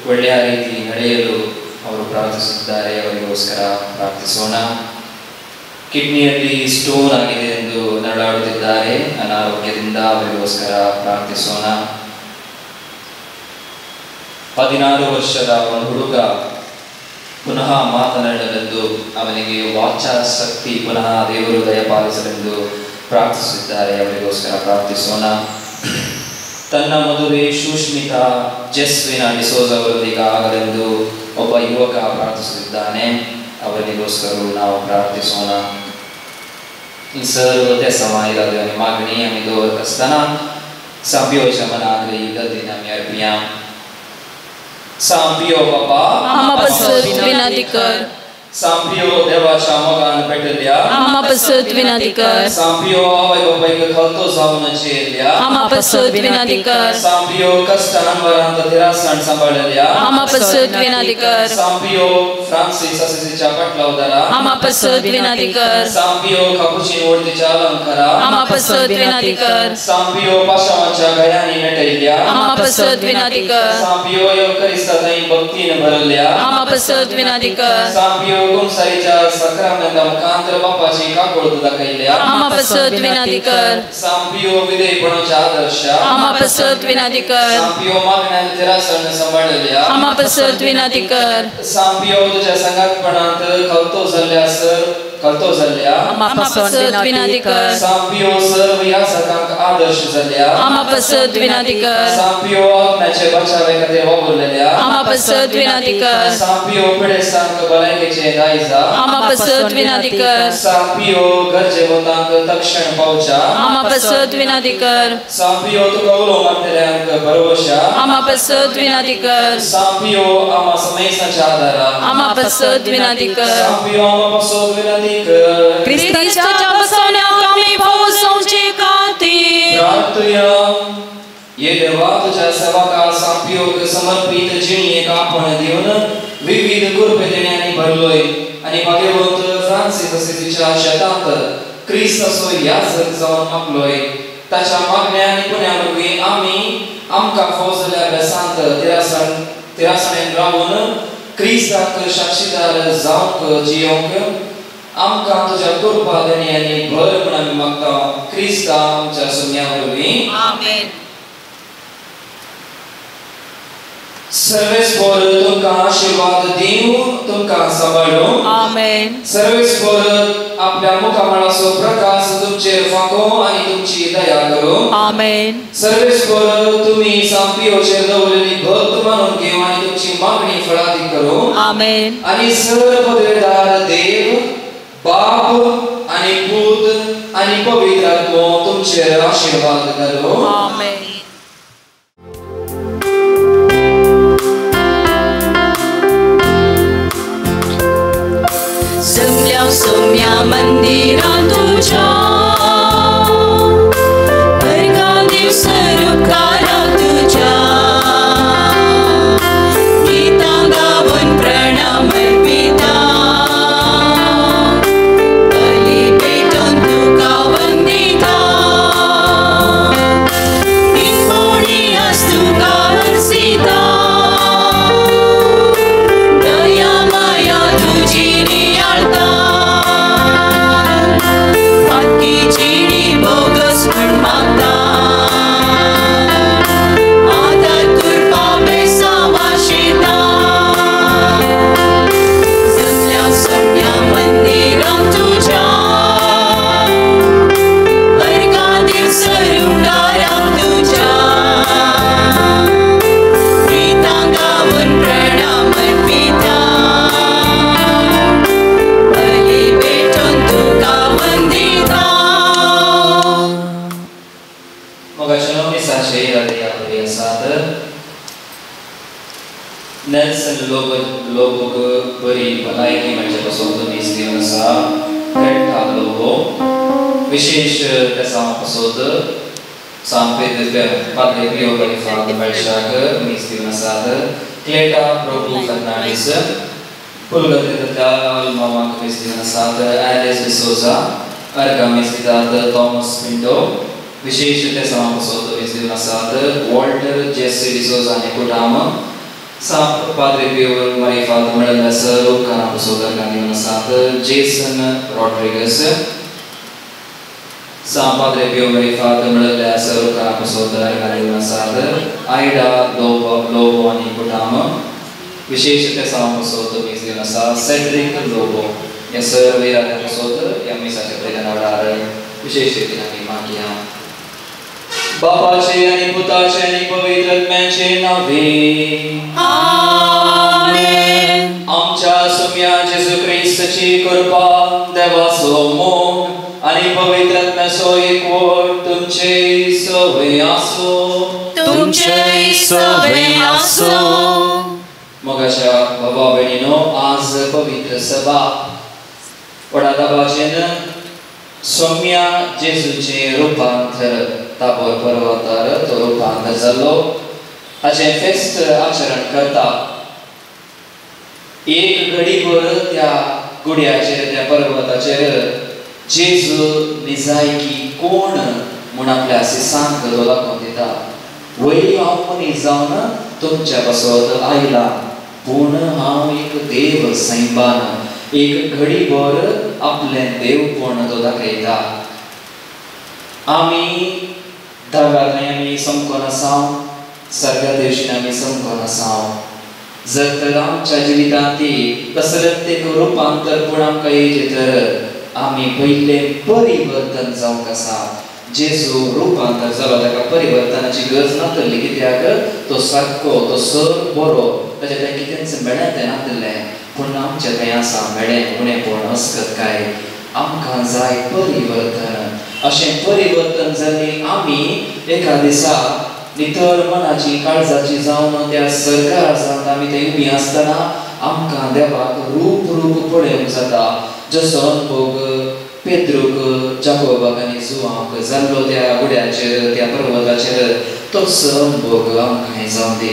ಒಳ್ಳೆಯ ರೀತಿ ನಡೆಯಲು ಅವರು ಪ್ರಾರ್ಥಿಸುತ್ತಾರೆ. ಅವರಿಗೋಸ್ಕರ ಪ್ರಾರ್ಥಿಸೋಣ. ಕಿಡ್ನಿಯಲ್ಲಿ ಸ್ಟೋನ್ ಆಗಿದೆ ಎಂದು ನರಳಾಡುತ್ತಿದ್ದಾರೆ ಅನಾರೋಗ್ಯದಿಂದ. ಅವರಿಗೋಸ್ಕರ ಪ್ರಾರ್ಥಿಸೋಣ. 16 ವರ್ಷದ ಒಂದು ಹುಡುಗ ಪುನಃ ಮಾತನಾಡಲೆಂದು, ಅವನಿಗೆ ವಾಚಾಶಕ್ತಿ ಪುನಃ ದೇವರು ದಯಪಾಲಿಸಲೆಂದು ಪ್ರಾರ್ಥಿಸುತ್ತಿದ್ದಾರೆ. ಅವರಿಗೋಸ್ಕರ ಪ್ರಾರ್ಥಿಸೋಣ. ತನ್ನ ಮದುವೆ ಸುಷ್ಮಿತಾ ಜೆಸ್ವಿನ ಡಿಸೋಜ್ ಅವರೊಂದಿಗೆ ಆಗಲೆಂದು ಒಬ್ಬ ಯುವಕ ಪ್ರಾರ್ಥಿಸುತ್ತಿದ್ದಾನೆ. ಅವರಿಗೋಸ್ಕರ ನಾವು ಪ್ರಾರ್ಥಿಸೋಣ. ಸರ್ವ ಸಮಯದ ಮಾಗಣಿ ಸ್ತನ ಸಭ್ಯೋಶಮನಾಗಲಿ ದಿನ सांपियो बाबा आमा पसत विनंती कर. सांपियो देवाच्या मोगान पेटल्या आमा पसत विनंती कर. सांपियो आवय बापायक खलतो जावन चेरल्या आमा पसत विनंती कर. सांपियो कष्टान वरांत तिरासण सांबाळल्या आमा पसत विनंती कर. सांपियो फ्रांसिस असिसीच्या पाटलावदारा आमा पसत विनंती कर. सांपियो कापुचीन वडतीच्या अलंकारा आमा पसत विनंती कर. सांपियो पाशावाच्या गयांनी नटयल्या आमा पसत विनंती कर. सांपियो येवकरिस्ता भक्तीन भरल्या आमा पसत विनंती कर. सांपियो गुमसारीच्या सक्रामेंता मुखांतर बापाची काकुळत दाखयल्या आमा पसत विनंती कर. सांपियो विधेयपणाच्या आदर्श आमा पसत विनंती कर. सांपियो मागण्यान तिरासण सांबाळल्या आमा पसत विनंती कर. सांपियो तुझ्या संगातपणांत खलतो जाल्ल्या आमा पसत विनंती कर. सांपियो सर्व याजकांक आदर्श जाल्ल्या आमा पसत विनंती कर. सांपियो आत्म्याचे बचावे खातीर वावुरलेल्या आमा पसत विनंती कर. सांपियो पिडेस्तांक भलायकेचे दायजा आमा पसत विनंती कर. सांपियो गरजेवंतांक तक्षण पावच्या आमा पसत विनंती कर. सांपियो तुका उलो मारतल्यांक भरवशा आमा पसत विनंती कर. सांपियो आमा समेसाच्या आदारा आमा पसत विनंती कर. सांपियो आमा पसत विनंती कर. क्रिस्ताच्या बसवण्याक आमी भोवसोवचे खातीर प्रार्थुया. ये देवा तुझ्या सेवका सांपियोक समर्पित जिणयेक आपण दिवन विविध कृपे देण्यांनी भरलोय आनी भाग्यवंत फ्रांसिस असिसीच्या शेतांत क्रिस्ताचो याजक जावन मागलोय. ताच्या मागण्या आनी पुण्या वरवीं आमी आमकां फाव जाल्ल्या बेसांत तिरासणेन रावन क्रिस्ताक साक्षीदार जावंक जियोवंक आमकां तुज्या कृपा देण्यांनी भर म्हूण आमी मागता. क्रिस्ता आमच्या सुन्या वरवीं आमेन. सर्वेस्पर तुमकां आशीर्वाद दिवं, तुमकां सांबाळूं. आमेन. सर्वेस्पर आपल्या मुखामळाचो प्रकाश तुमचेर फांको आनी तुमची दया करूं. आमेन. सर्वेस्पर तुमी सांपियोचेर दवरलेली भक्त मानून घेवं आनी तुमची मागणी फळादीक करूं. आमेन. आनी सर्वपदवेदार देव बाप आनी पूत आनी पवित्र आत्मो तुमचेर आशीर्वाद घालूं. आमेन. सोम्या मंदिरा तुझ्या वर्गा दिवसरुकारा तुझ्या गीता गावन प्रणाम अर्पिता बली पेटून तुका वंदिता निपोणी तुका हर्षिता दया माया तुझी नियाळता. मोगाच्या मिसाचे याद आसात. नेल्सन लोबोक बरी भलायकी मेळचे पासून मीस दिवन आसा. ग्रेटा लोबो विशेश तेसांव पासून सांपेद पाद्रे पियो गरीफाद मेळशाक मीस दिवन आसात. क्लेटा प्रभू फर्नांडीस पुलगतींतल्या मामाक मीस दिवन आसात. एलिस डिसोजा अर्गा मीस दितात. थॉमस पिंटो विशेष तेसांव पासून मीस दिवन आसात. वॉल्टर जेसी डिसोजा आनी कुटाम साप पाद्रे पियो मरीफाद मेळिल्ले सर उपकारां पासून अर्गां दिवन आसात. जेसन रॉड्रिगस सां पाद्रे पियो मरीफाद मेळिल्ले सर उपकारां पासून अर्गां दिवन आसात. आयडा लोबो आनी कुटाम विशेष तेसांव पासून मीस दिवन आसा. सेड्रिक लोबो हे सर वैराग्या पासून ह्या मिसाच्या बलिदाना वेळार विशेष रितीन आमी मागया. बापाचे आनी पुताचे आनी पवित्र आत्म्याचे नावे आमेन. आमच्या सुम्या जेजू क्रिस्ताची कृपा, देवाचो मोग आनी पवित्र आत्म्याचो एकवट तुमचे सवय आसूं. तुमचे सवय आसूं. मोगाच्या बाबा भयणीनो, आज पवित्र सभा व्हडा दबाजेन सौम्या जेजूचें रुपांतर ताबोर पर्वतार तो रुपांतर जाल्लो ताचें फेस्त आचरण करता. एक घडीभर त्या गुड्याचेर त्या पर्वताचेर जेजू निजायकी कोण म्हूण आपल्या सिसांक तो दाखोवन दिता. वयली हांव मनीस जावन तुमच्या पासत आयला, पूण हांव एक देव सैंबान. एक घडीभर आपलें देवपण तो दाखयता. आमी दर्गांत आमी समकोन आसाव, सर्गा देवशीन आमी समकोन आसाव. जर तर आमच्या जिवितांत तसलें एक रुपांतर पूण आमकां येयचें तर आमी पयलें परिवर्तन जावंक आसा. जेजू रुपांतर जालो ताका परिवर्तनाची गरज नातली, कित्याक तो सारको तो सर बरो, ताचें तें कितेंच मेळ्ळें तें नातलें. पूण आमचें तें आसा मेळ्ळें उणेपण अस्कत काय आमकां जाय परिवर्तन. अशें परिवर्तन जाल्ली आमी एका दिसा नितळ मनाची काळजाची जावन त्या सरकारांत आमी थंय उबी आसतना आमकां देवाक रूप रूप पळोवंक जाता. जसो अनुभव पेद्रूक, जाकोबाक आनी जुवांक जाल्लो त्या गुड्याचेर त्या पर्वताचेर, तोच अनुभव आमकां जावं दी.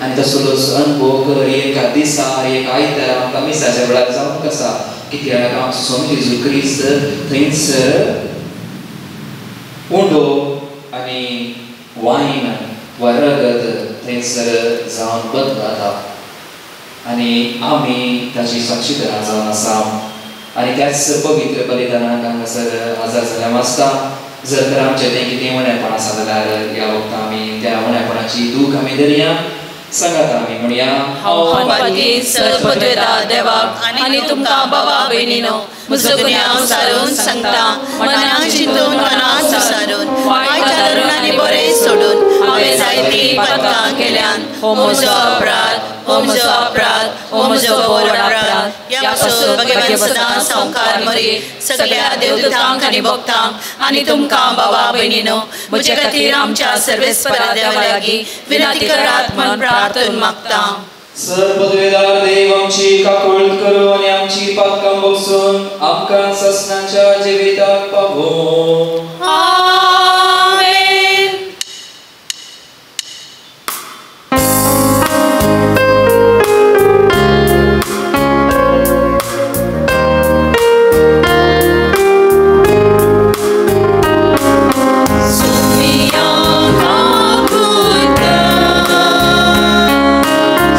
आनी तसलोच अनुभव एका दिसा एका आयतारा आमकां मिसाच्या वेळार जावंक आसा, कित्याक आमचो स्वामी जेजू क्रिस्त थंयसर उंडो आनी वायन वा रगत थंयसर जावन बदलता आनी आमी ताची साक्षीदारां जावन आसा. आनी त्याच पवित्र बलिदानाक हांगासर हजर जाल्या वाचता. जर तर आमचें तें कितें उणेपण आसा जाल्यार ह्या वखदां आमी त्या उणेपणाची दूख आमी धरया. सांगात आमी म्हणया, हांव पाती सर्वपदवेदा देवाक आनी तुमकां बाबा भयणीनो म्हजो गुन्यांव सारून सांगता. मनाक चिंतून मनाक सारून वायट धरून आनी बरें सोडून हांवें जायतीं पातकां केल्यान. हो म्हजो अपराध, हो म्हजो अपराध, हो म्हजो व्हड अपराध. ह्या पासून भगवान सदां संवकार मरी सगळ्या देवदूतांक आनी भक्तांक आनी तुमकां बाबा भयणीनो म्हजे खातीर आमच्या सर्वेस्परा देवा लागीं विनंती करात म्हूण प्रार्थना मागता. सर पदवेदार देव आमची काकूळत करूं आनी आमची पातकां बगसून आमकां ससनाच्या जिविताक पावोवं. आमेन. सुमिया काकूत कर,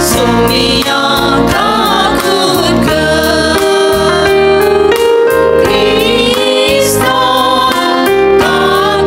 सुमिया काकूत कर, क्रिस्ता काकूत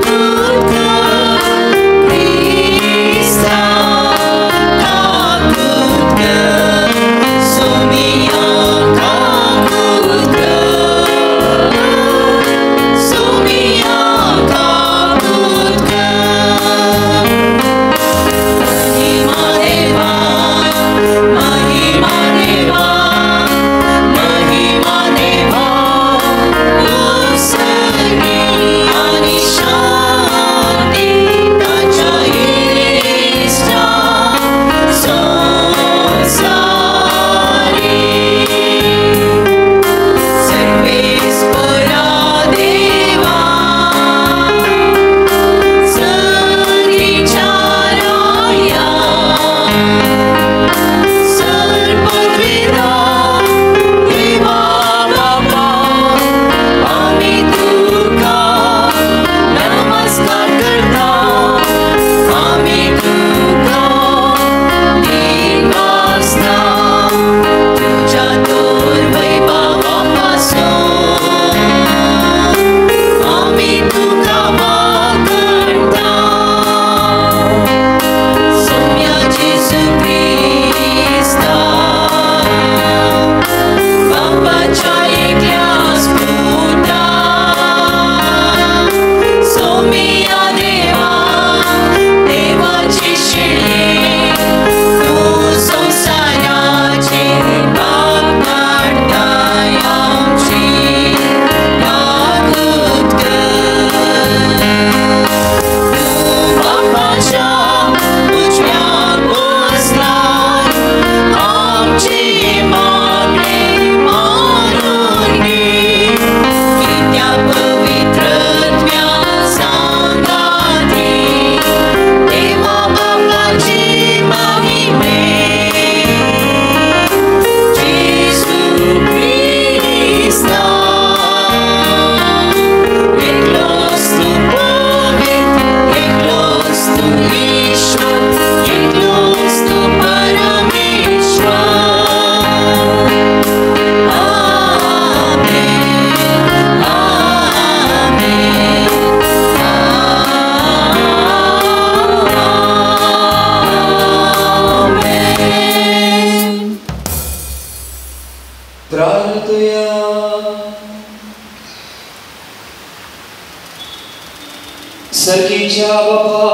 सर्कीच्या बापा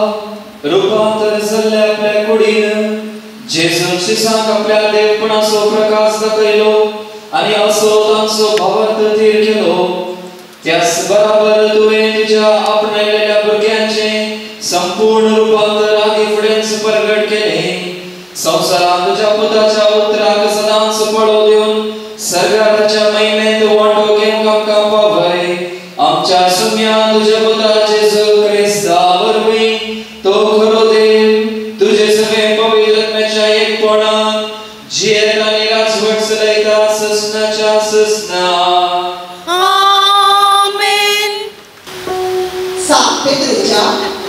रुपांतर जाल्ल्या आपल्या कुडीन जेजून शिसांक आपल्या देवपणाचो प्रकाश दाखयलो आनी असो तांचो भावार्थ थीर केलो. त्याच बराबर तुवें तुज्या आपणायलेल्या भुरग्यांचें संपूर्ण रुपांतर आदी फुडेंच परगट केलें. संवसारांत तुज्या पुताच्या उतराक सदांच पळो दिवन सर्गार ताच्या महिमेंत वांटो घेवंक आमकां पावय. आमच्या सुम्या तुज्या पुता जेजू क्रिस्ता वरवीं तो खरो देव तुजे सगळे पवित्र आत्म्याच्या एकपणान जियेत आनी राजवट चलयता ससनाच्या ससना. आमेन. 7 पेत्रूच्या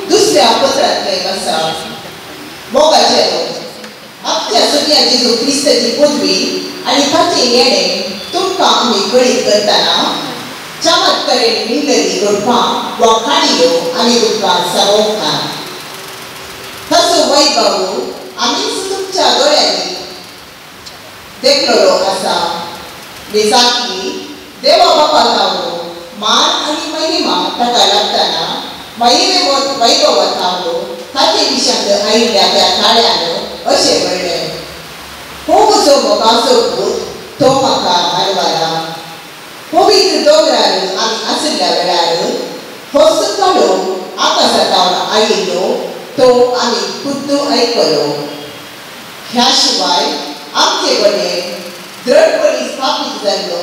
दुसऱ्या पत्रांतलें आसा. मोगाचे लोक, आमच्या सुम्या जेजू क्रिस्ताची पदवी आनी ताचें येणें तुमकां आमी कळीत करतना चमत्कारेन मिळिल्लीं घडपां वा काणयो आमी तुमकां सांगूंक ना. ताचो वैभव आमीच तुमच्या दोळ्यांनी देखलेलो आसा. निजाकी देवा बापा थावन मान आनी महिमा ताका लागतना महिमे वैभवा थावन ताचे विशांत आयिल्ल्या त्या ताळ्यान अशें म्हणलें, हो म्हजो मोगाचो पूत, तो म्हाका मानवला. पवित्र दोंगरार आमी आशिल्ल्या वेळार हो सुकालो आकाशा थावन आयिल्लो तो आमी खुद्द आयकलो. ह्या शिवाय आमचे कडेन दृढपणी स्थापीत जाल्लो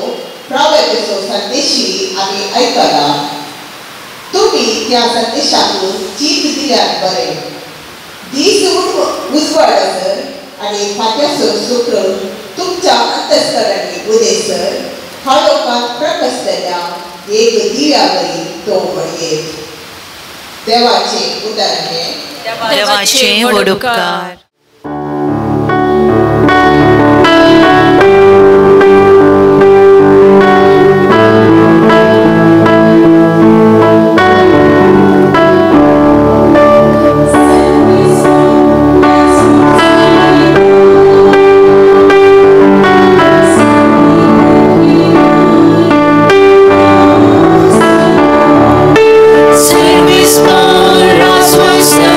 प्राव्याचो संदेशी आमी आयकला. तुमी त्या संदेशाक चीत दिल्यार बरें. दीस उजवाडासर आनी फात्याचो शुक्र तुमच्या अंतस्करणांनी उदेसर काळोखांत प्रकसलेल्या एक दिव्या वरी तो म्हणयेत. देवाचे उतर हें. देवाचे व्हड उपकार. Service para swasna.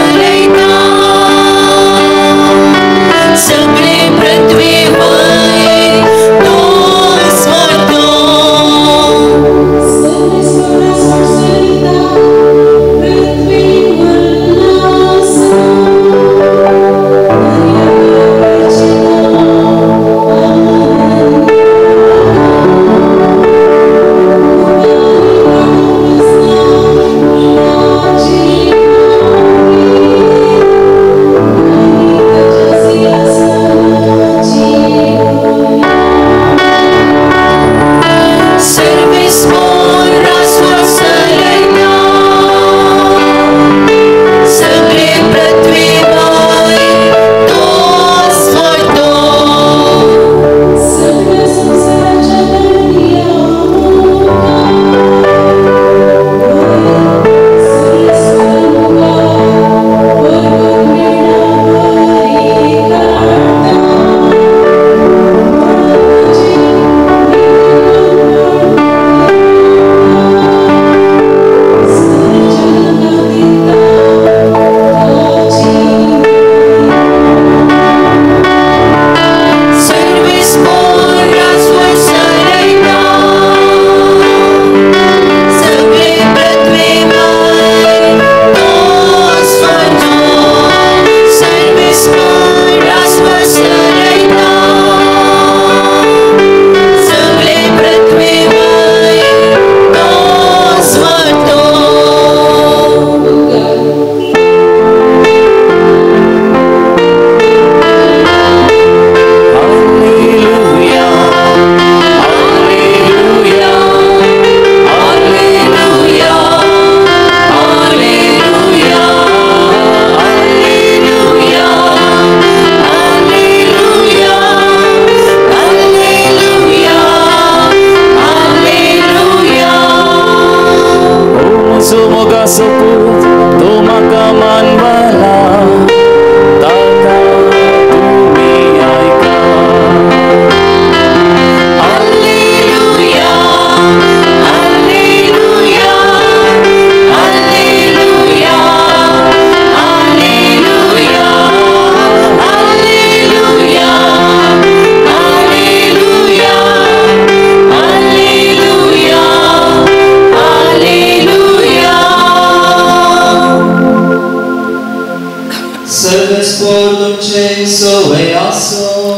परस्पर तुमचे सोवे आसो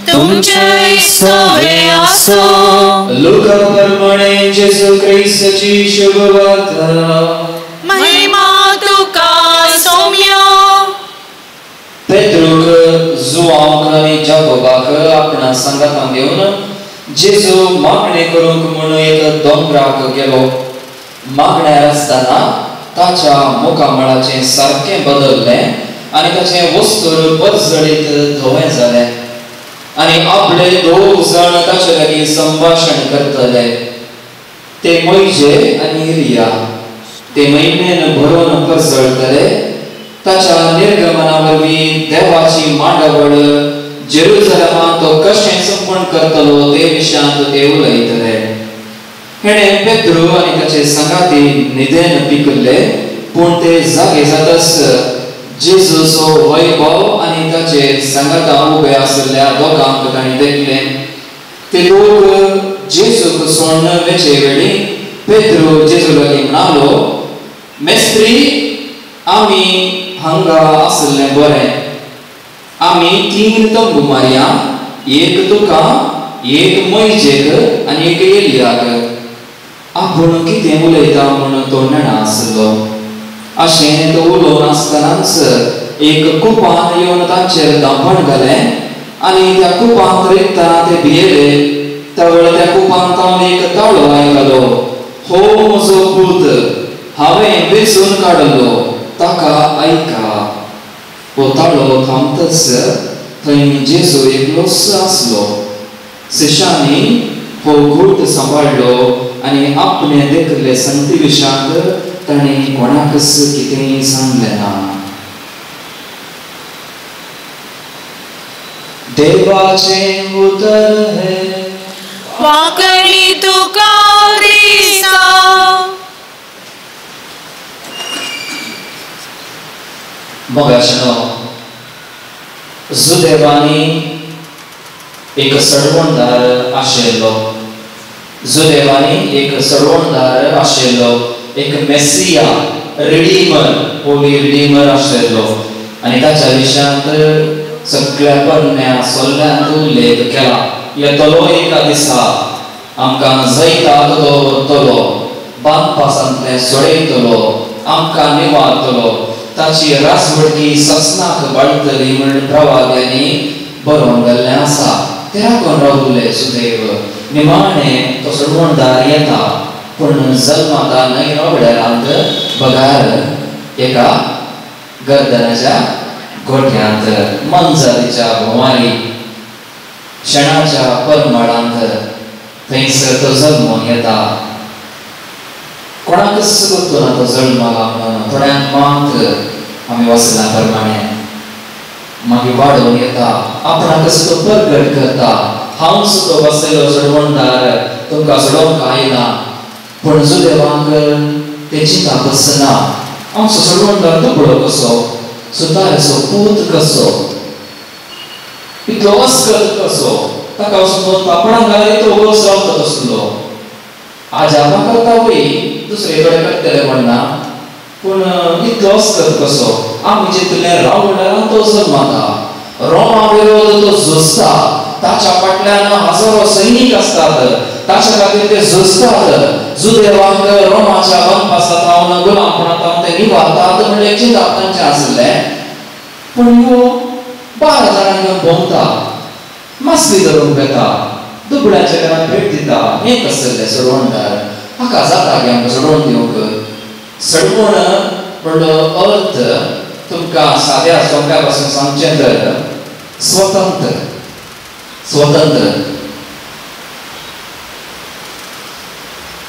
तुमचे सोवे आसो. लुका प्रमाणे जेजू क्रिस्ताची शुभवार्ता. महिमा तुका सोम्या. पेत्रूक जुवांक आनी जाकोबाक आपणा सांगातान घेवन जेजू मागणें करूंक म्हूण एक दोंगराक गेलो. मागण्यार आसतना ताच्या मुखामळाचें सारकें बदललें आनी ताचें वस्तूर परजळीत धवें जालें आनी आपले दोग जाण ताचे लागीं संभाशण करतले. ते मोयजे आनी एलिया. ते महिमेन भरून परजळटले. ताच्या निर्गमना वरवीं देवाची मांडावळ जेरुजलमांत तो कशें संपण करतलो ते विशयांत ते उलयतले. हेणें पेद्रू आनी ताचे सांगाती न्हिदेन पिकल्ले, पूण ते जागे जातच जेजूचो वैभव आनी ताचे सांगाता उबे आशिल्ल्या दोगांक तांणी देखले. ते लोक जेजूक सोडून वेचे वेळी पेद्रू जेजू लागीं म्हणालो, मेस्त्री, आमी हांगा आशिल्लें बरें. आमी 3 तंबू मारया, एक तुका, एक मोयजेक आनी एक एलियाक. आपूण कितें उलयता म्हूण तो नेणा आसलो. अशें तो उलोवन आसतनाच एक कुपान येवन तांचेर धांपण घालें आनी त्या कुपांत रिगतना ते भियेले. त्या वेळार त्या कुपांत तावन एक ताळो आयकलो, हो म्हजो पूत, हांवें वेंचून काडलो, ताका आयका. हो ताळो थांबतच थंय जेजू एकलोच आसलो. शिश्यांनी हो घूट सांबाळ्ळो आनी आपणे देखिल्ले संगती विशयांत ताणें कोणाकच कितेंय सांगलें ना. देवाचें उतर हें. वाकणी तुका दिसा. मोगाशनो, जुदेवांनी एक सडवणदार आशिल्लो. जुदेवांनी एक सडवणदार आशिल्लो, एक मेसिया, रिडीमर, होली रिडीमर आशिल्लो आनी ताच्या विशयांत सगळ्या परण्या सोल्ल्यांत उल्लेख केला. येतलो एका दिसा आमकां जैताक दवरतलो, बांदपासांतलें सोडयतलो, आमकां निवारतलो, ताची राजवटकी ससनाक वाडटली म्हण प्रवाद्यांनी बरोवन गेल्लें आसा. ते राखून रावले सुदैव. निमाणें तो सडवणदार येता, पूण जल्माता न्हय रवड्यारांत बगार एका गर्दनाच्या गोठ्यांत, मनजातीच्या भोंवारी, शेणाच्या परमळांत थंयसर तो जल्मून येता. कोणाकच करतो ना तो जल्माला म्हणून, थोड्यांक मात आमी वचना प्रमाणे मागीर वाडोवन येता, आपणाकच तो परगट करता. हांवच तो बसयलो सडवणदार, तुमकां सोडोवंक आयला. पूण जुदेवांक तें चिंता बसना. आमचो सडवणदार दुबळो कसो, सुताराचो पूत कसो, इतलो अस्कत कसो, ताका वचून कापडां घाली तो वोगोच रावता तसलो. आजापां करता वय, दुसरे कडेन करतले म्हणना, पूण इतलो अस्कत कसो. आमी जितलें रावणारान तो जल्माता, रोमा विरोध तो झुजता, ताच्या फाटल्यान हजारो सैनीक आसतात, ताच्या खातीर ते झुजतात. जुदेवांक रोमाच्या वनपासांत रावन गुलामपणांत रावन ते निवारतात म्हणलें चिंतप तांचें आशिल्लें. पूण ह्यो 12 जाणांक घेवन भोंवता, मासली धरूंक वेता, दुबळ्याच्या घरांत भेट दिता. हें कसलें सडवणदार, हाका जाता की आमकां सडवण दिवंक. सडवण म्हणलो अर्थ तुमकां साद्या सोंप्या पासून सांगचें तर स्वतंत्र. स्वतंत्र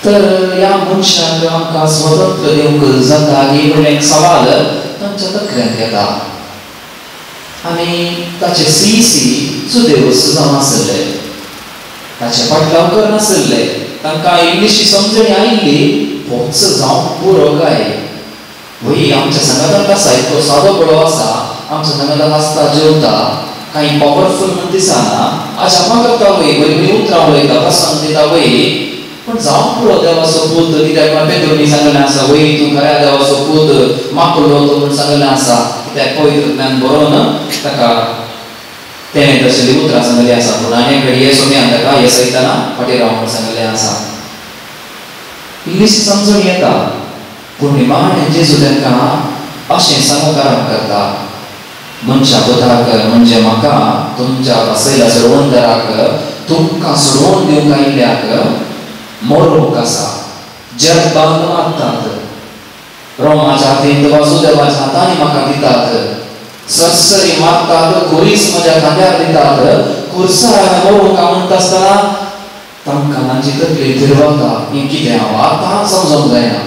तर ह्या मनशांक आमकां स्वतंत्र दिवंक जाता की म्हणलें एक सवाल तांच्या तकल्यांत येता. आनी ताचे सी सी सुदेवस जावन आसले, ताचे फाटलाव करनासले, तांकां इल्लीशी समजणी आयिल्ली, होच जावंक पुरो काय. वय आमच्या सांगातांत आसा, इतलो सादो बडो आसा, आमच्या सांगातांत आसता, जेवता, कांय पावरफूल म्हण दिसना, आजापां करता वय, बरीं बरीं उतरां उलयता, प्रसंग दिता वय, पूण जावंक पुरो देवाचो पूत. कित्याक पेत्रूनी सांगलें आसा, वय तूं खऱ्या देवाचो पूत, माकुलो तूं म्हण सांगलें आसा. त्या पवित्र बरोवन ताका तेणें तसली उतरां सांगली आसा. पूण आनी घडये सोम्यान ताका हे सयतना फाटीं राव म्हूण सांगलें आसा. इल्लीशी समजून येता. पूण निमाणें जेजू तांकां अशें सांगूंक आरंभ करता, मनशा पुताक म्हणजे म्हाका तुमच्या वसयल्या सोडवणदाराक तुमकां सोडोवन दिवंक आयिल्ल्याक मरोवंक आसा. जग बांद मारतात, रोमाच्या हातींत वा जुदेवाच्या हातांनी म्हाका दितात, सरसरी मारतात, खुरीस म्हज्या खांद्यार दितात, खुर्सार मरोवंक म्हणटा आसतना तांकां तांची तकली फिरवता. हें कितें हांव आतां समजूंक जायना.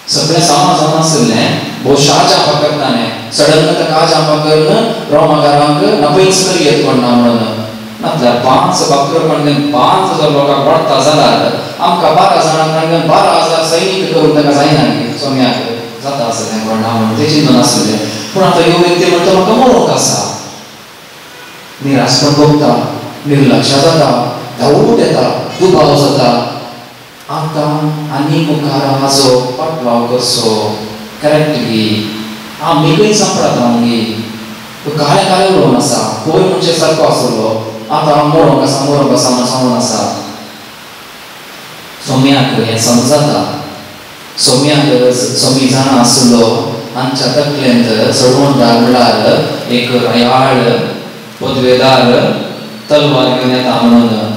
सगळें सामा जावन आशिल्लें, भोवशा जापा करतालें, सडन ताका जापा करून रोमाकारांक नपयच करी कोण ना म्हणून. नातल्यार 5 बाकरो कडल्यान 5000 लोकांक वाडटा जाल्यार आमकां 12 जाणां कडल्यान 12,000 सैनीक करून ताका जायना न्ही सोम्याक जाता आसलें कोण ना म्हणून तें चिंतून आसलें. पूण आतां ह्यो व्यक्ती म्हणटा म्हाका मरोंक आसा. निराशपण भोगता, निर्लक्षा जाता, धांवूट येता, दुबाव जाता. आतां आनी मुखार हाजो पाटलाव करचो करेक्ट गी, आमी खंय सांपडटा गी, काळे काळे उलोवन आसा, पयर म्हणजे सारको आसलो, आतां मरोंक आसा मरोंक आसा म्हूण सांगून आसा. सोम्याक हें समजता. सोम्याक सोमी जाणा आसलो आमच्या तकलेंत सोडवणदार म्हळ्यार एक रयाळ पदवेदार तलवार घेवन येता म्हणून.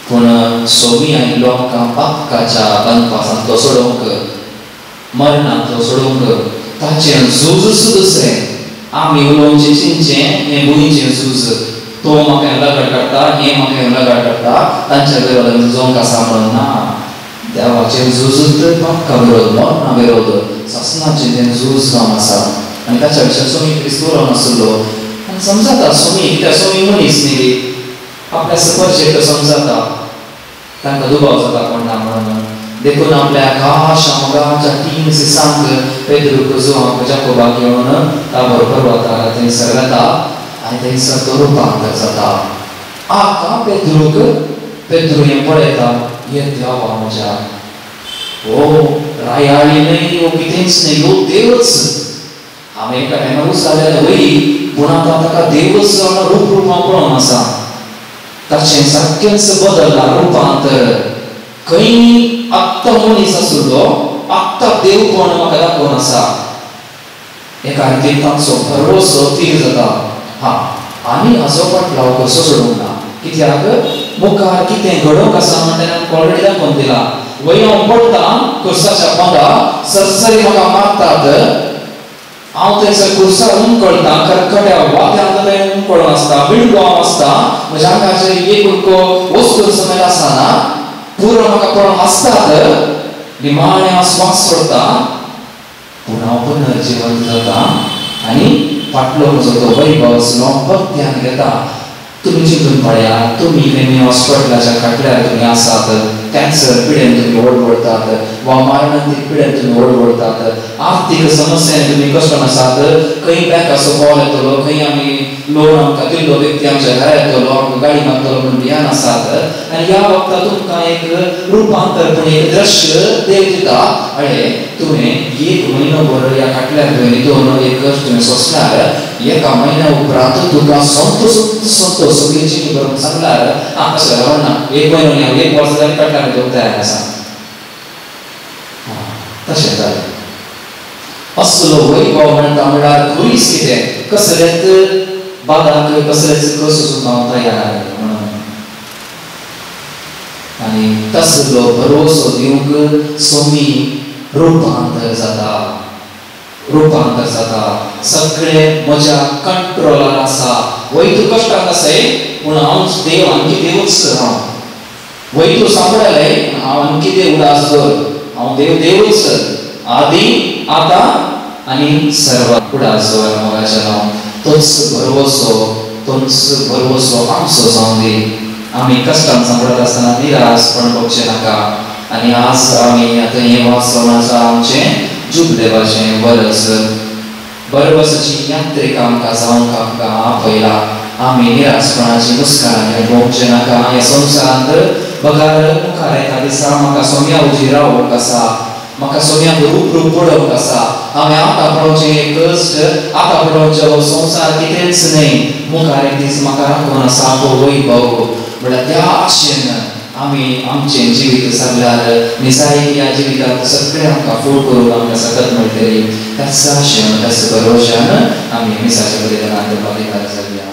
पूण सोमी आयिल्लो आमकां पातकाच्या बांदपासांतलो सोडोवंक, मरणांतलो सोडोवंक. ताचें झूजच दुसरें. आमी उलोवचें चिंतचें हें भुंयचें झूज. तो म्हाका हें लगाड काडटा, हें म्हाका हें लगाड काडटा, तांच्या विरोधान झुजोवंक आसा म्हणून ना. देवाचें झूज पातका विरोध, मरणा विरोध, सासणाचें तें झूज जावन आसा. आनी ताच्या विशयान सोमी क्रिस्त उलोवन आसलो. आनी समजता सोमी कित्याक सोमी मनीस न्ही, आपल्या सपरचें समजता, तांकां दुबाव जाता कोण ना म्हणून. देखून आपल्या खाशा मोगाच्या 3 सिसांक पेद्रूक, जुवांक, जाकोबाक घेवन ताबोर पर्वतार थंयसर वता आनी थंयसर तो रुपांतर जाता. आतां पेद्रूक पेद्रू हें पळयता, हे देवा म्हज्या, हो रायाळी न्हय, हो कितेंच न्हय, हो देवच. हांवें एका टायमार उचललें वयी, पूण आतां ताका देवच रूप रूपां पळोवन आसा. ताचें सारकेंच बदल्लां रुपांतर. खंय आत्तां मनीस आसलो, आत्तां देवपण म्हाका दाखोवन आसा. एका रितीन तांचो भरवसो थीर जाता. हा, आनी हाजो पाटलाव कसो सोडूंक ना, कित्याक मुखार कितें घडोवंक आसा म्हण तेणें आमकां ऑलरेडी दाखोवन दिलां. वय हांव पडटा खुर्साच्या पोंदा, सरसरी म्हाका मारतात, हांव थंयसर खुर्सार हुमकळटा, खरखट्या वाद्यांत थंय हुमकळून आसता, विणगो हांव आसता, म्हज्या आंगाचेर एक उडको वस्तू समेत आसना, पुरो म्हाका पळोवन हांसतात, निमाणें हांव स्वास सोडटा, पूण हांव पुनर्जिवंत जाता आनी फाटलो म्हजो तो वैभव आसलो परत्यान घेता. तुमी चिंतून पळया, तुमी खंय हॉस्पिटलाच्या खाटल्यार तुमी आसात, कॅन्सर पिडेन तुमी ओडवडतात वा मारणांतीक पिडेन तुमी ओडवडतात, आर्थीक समस्यांनी तुमी कश्टन आसात, खंय बँकाचो कॉल येतलो, खंय आमी लोन आमकां दिल्लो व्यक्ती आमच्या घरा येतलो, आमकां गाडी मागतलो म्हणून भियान आसात. आनी ह्या वखदां तुमकां एक रुपांतर पूण एक दृश्य देव दिता. अळे तुवें एक म्हयनो भर ह्या खाटल्यार तुवें न्हिदून एक कश्ट तुवें सोंसल्यार एका म्हयन्या उपरांत तुका संतोष संतोष सगळी जिणी करून सांगल्यार आं अशें जाल्यार ना, एक म्हयनो न्ही, एक वर्स जाल्यार काडल्यार न्हिदूंक तयार आसा. तशें जालें. असलो वैभव म्हणटा म्हणल्यार खुरीस कितें कसलेच बादाक कसलेच कस हांव तयार म्हणून. आनी तसलो भरोसो दिवंक सोमी रुपांतर जाता, रुपांतर जाता. सगळें म्हज्या कंट्रोलार आसा. वय तूं कश्टाक आसय पूण हांव देव आणखी देवच हांव. वय तूं सांपडलें हांव आणखी देव उडास दवर, हांव देव देवच, आदी आतां आनी सर्व उडास दवर मोगाचें नांव. तोच भरवसो, तोच भरवसो आमचो जावं दी. आमी कश्टान सांपडत आसतना निराशपण भोगचें नाका. आनी आज आमी आतां हें वाचून आसा आमचें जुबदेवाचें वरस, बरवसाची यात्रेक आमकां जावंक आमकां आपयला. आमी निराशपणाची मुस्कारां भोगचें नाका. ह्या संवसारांत बगार मुखार एका दिसा म्हाका सोम्या उजी रावोंक आसा, म्हाका सोम्याक रूप रूप पळोवंक आसा. हांवें आतां पळोवचें कश्ट, आतां पळोवचो संवसार कितेंच न्हय, मुखार एक दीस म्हाका राखून आसा तो वैभव. म्हळ्यार त्या आशेन आमी आमचें जिवीत सारल्यार निजाय ह्या जिवितांत सगळें आमकां फूड करूंक आमकां सकत मेळटली. त्याच आशेन, त्याच भरवशान आमी मिसाच्या बलिदानांत भागीदार जावया.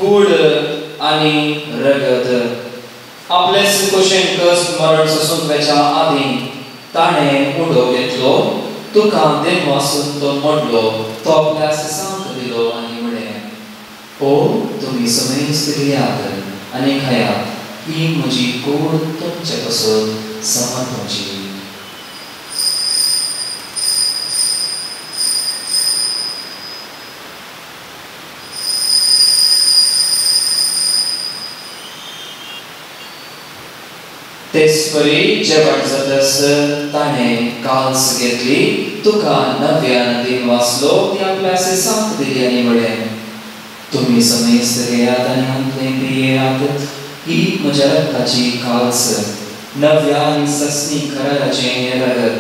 कूड आनी रगत. आपलेच कुशेन कस मरण सोसूंक वेच्या आदीं ताणें उडो घेतलो, तुका देवासून तो मोडलो, तो आपल्या सिसांक दिलो आनी म्हळें, ओ तुमी समेस्त घेयात आनी खायात, ही म्हजी कूड तुमचे पासत समर्पची. तेचपरी जेवण जातस ताणें काल्स घेतली, तुका नव्यान दिन वाचलो, ती आपल्या सिसांक दिली आनी म्हळें, तुमी समेस्त घेयात आनी हांतलें पियेयात, ही म्हज्या रक्ताची काल्स, नव्या आनी ससनी कराराचें हें रगत,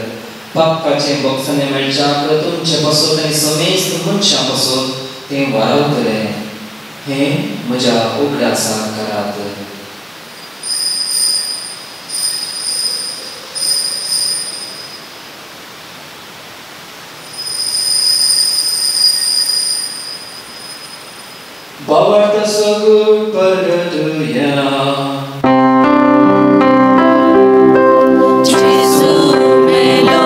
पापकाचें बोगसणें मेळच्याक तुमचे पासत आनी समेस्त मनशां पासत तें वारावतलें. हें म्हज्या उगडासाक करात. भावार्थ सगुण परगटुया. जेजू मेलो,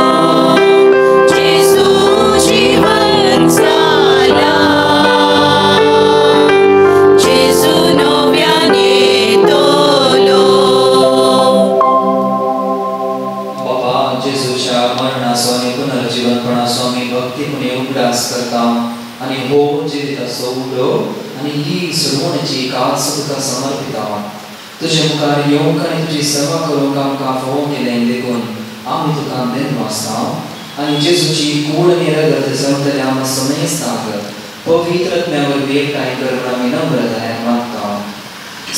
जेजू जिवन जाला, जेजू नव्यान येतलो. बाबा, जेजूच्या मरणाचो आनी पुनर्जीवनपणाचो आमी भक्तीपणी उगडास करता आनी हो जिविताचो उडो आनी ही सोडवणेची कास तुका समर्पिता. तुजे मुखार येवंक आनी तुजी सेवा करूंक आमकां फावो केलें देखून आमी तुका देनवासता आनी जेजूची कूड आनी रगत जमतल्या आमकां समेस्तांक पवित्र आत्म्या वरवीं एकठांय कर म्हूण आमी नम्रतायेन मागता.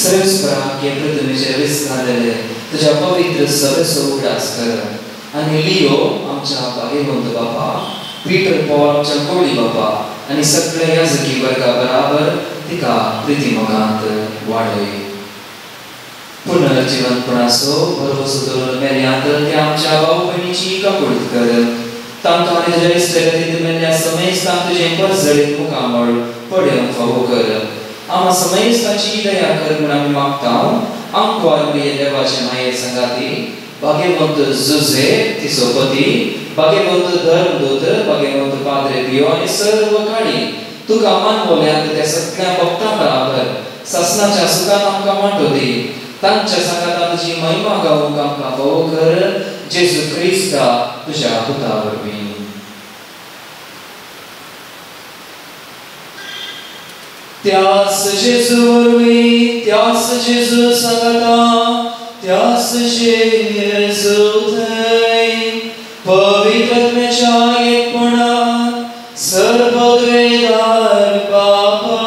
सर्वेस्पराक हे पृथ्वीचेर विस्तारलेले तुज्या पवित्र सभेचो उगडास कर आनी लियो आमच्या भागेवंत बापा, पीटर पॉल आमच्या कोळी बापा आनी सगळ्या याजकी वर्गा बराबर तिका प्रिती मोगांत वाडय. पुनर्जीवनपणाचो भरवसो धरून मेल्यांत त्या आमच्या भाव भयणीची काकुळट कर. तांकां आनी तुज्या इश्टागतींत मेल्ल्या समेस्तांक तुजें परजळीत मुखामळ पळोवंक फावो कर. आमा समेस्तांची दया कर म्हूण आमी मागता. आंकवार प्रिय देवाचे माये संगाती भाग्यवंत जुझे तिचो पती, भाग्यवंत धर्मदूत, भाग्यवंत पाद्रे पियो आनी सर्व काळी तुका मानवल्यांत त्या सगळ्या भक्तां बराबर सासनाच्या सुखान आमकां वांटो दी. तांच्या सांगातान तुजी महिमा गावंक आमकां फावो कर, जेजू क्रिस्ता तुज्या पुता वरवीं. त्यास जेजू वरवीं, त्यास जेजू सांगाता, त्यास जेजू थंय पवित्र आत्म्याच्या एकपणान सर्वद्वेदार बापा,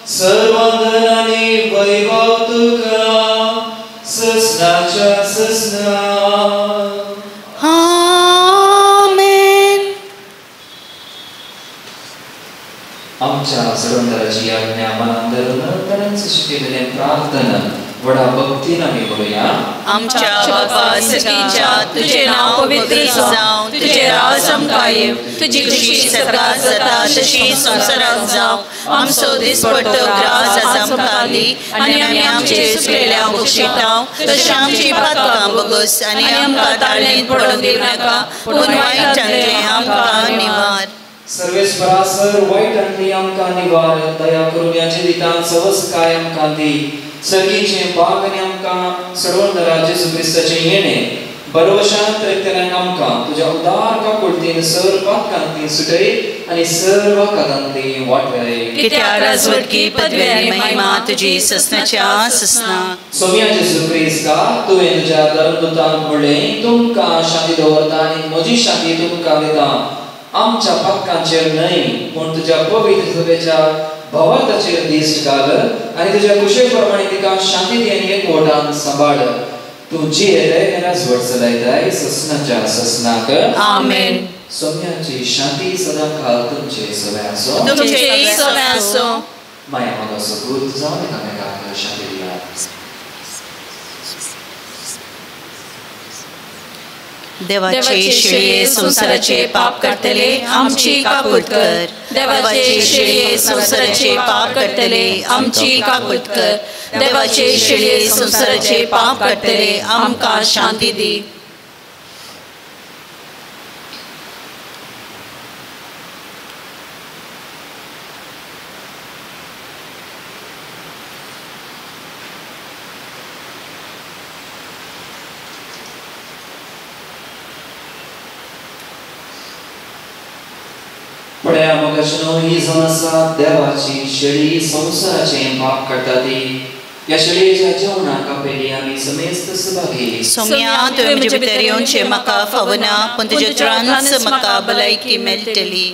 सर्वांदन आनी वैभव तुका ससनाच्या ससना. आमेन. आमच्या सडंदराची आज्ञा मनान धरून ताणेंच शिकयलेलें प्रार्थना व्हडा भक्तीन आमी करुया. आमच्या बापा सगळीच्या तुझे नाव पवित्र जावं, तुझे राज आमकां येवं, तुजी खुशी सर्गात जाता तशी संवसारांत जावं. आमचो दिसपट्टो ग्रास आज आमकां दी आनी आमी आमचे चुकलेल्या बक्षितांव तशें आमची पातकां बगस आनी आमकां ताळणेंत पडोवन दिवं नाका, पूण वायटांतलें आमकां निवार. सर्वेस्परा सर वायटांतली आमकां निवार, दया करून ह्या जिवितांत सवसकाय आमकां दी. सर्गीचें बाग आनी आमकां सडवणदारा जेजू क्रिस्ताचें येणें भरवशान त्रेकतल्यांक आमकां तुज्या उदार काकुळतीन सर पातकांतली सुटय आनी सर्व कातांतली वाटय. कित्याक राजवटकी पदवी आनी महिमा तुजी ससनाच्या ससना. सोम्या जेजू क्रिस्ता, तुवें तुज्या धर्मदूतांक म्हणलें, तुमकां शांती दवरता आनी म्हजी शांती तुमकां दिता. आमच्या पातकांचेर न्हय पूण तुज्या पवित्र सभेच्या भावार्थाचेर दिश्ट घाल आनी तुज्या कुशे प्रमाणे तिका शांती दी आनी एकवटान सांबाळ. तूं जियेताय आनी राजवट चलयताय ससनाच्या ससनाक. आमेन. सोम्याची शांती सदांकाल तुमचे सगळे आसो, तुमचे सगळे आसो. माया मोगाचो गुर्त जावन एकामेकाक शांती दियात. देवाचे शेळये संवसाराचे पाप काडटले आमची काकूत कर. देवाचे शेळये संवसाराचे पाप काडटले आमची काकूत कर. देवाचे शेळये संवसाराचे पाप काडटले आमकां शांती दी. पळया मोगाचेनो ही जावन आसा देवाची शेळी संवसाराचें पाप काडटा ती. ह्या शेळयेच्या जेवणाक आपयली आमी समेस्त सभागी. सोम्या तुवें म्हजे भितर येवचें म्हाका फावना, पूण तुज्या उतरानच म्हाका भलायकी मेळटली.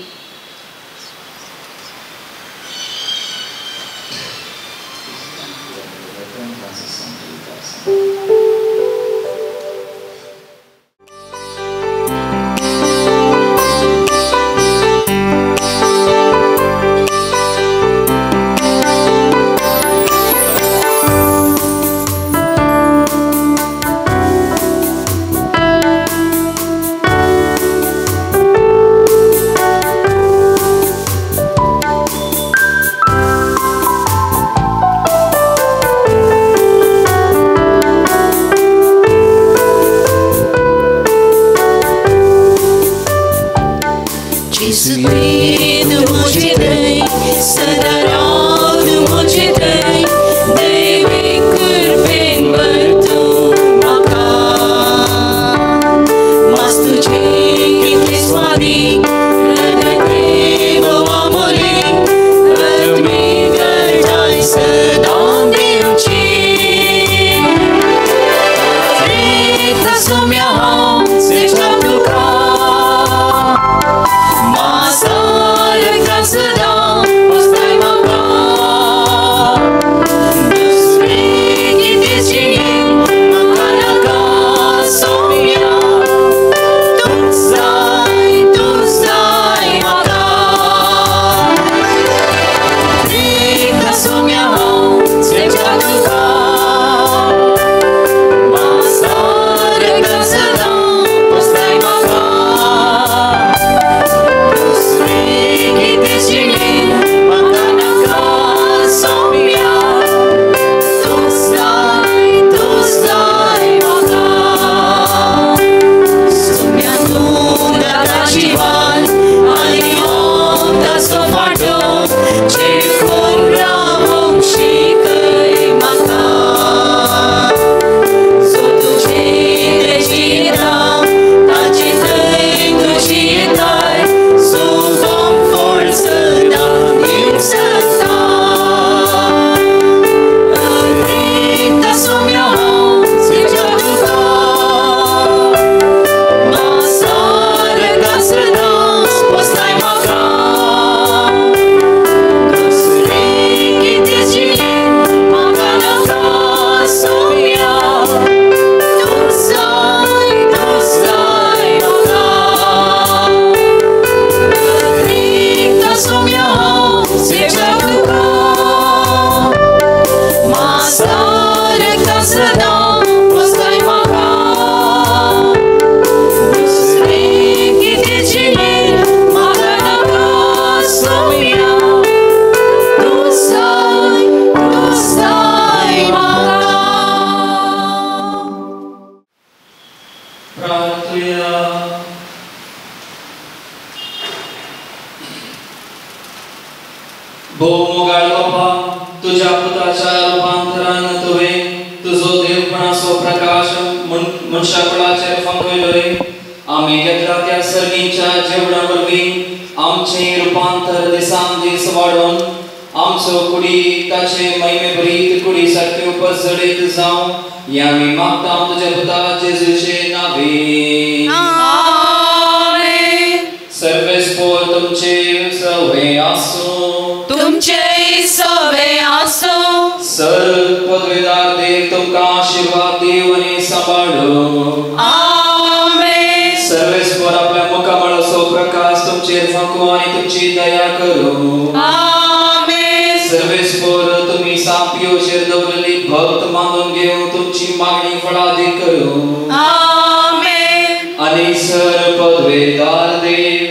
भक्त मानून घेऊन तुमची मागणी फळादीक करू. आमेन. आणि सर पदवेदार देव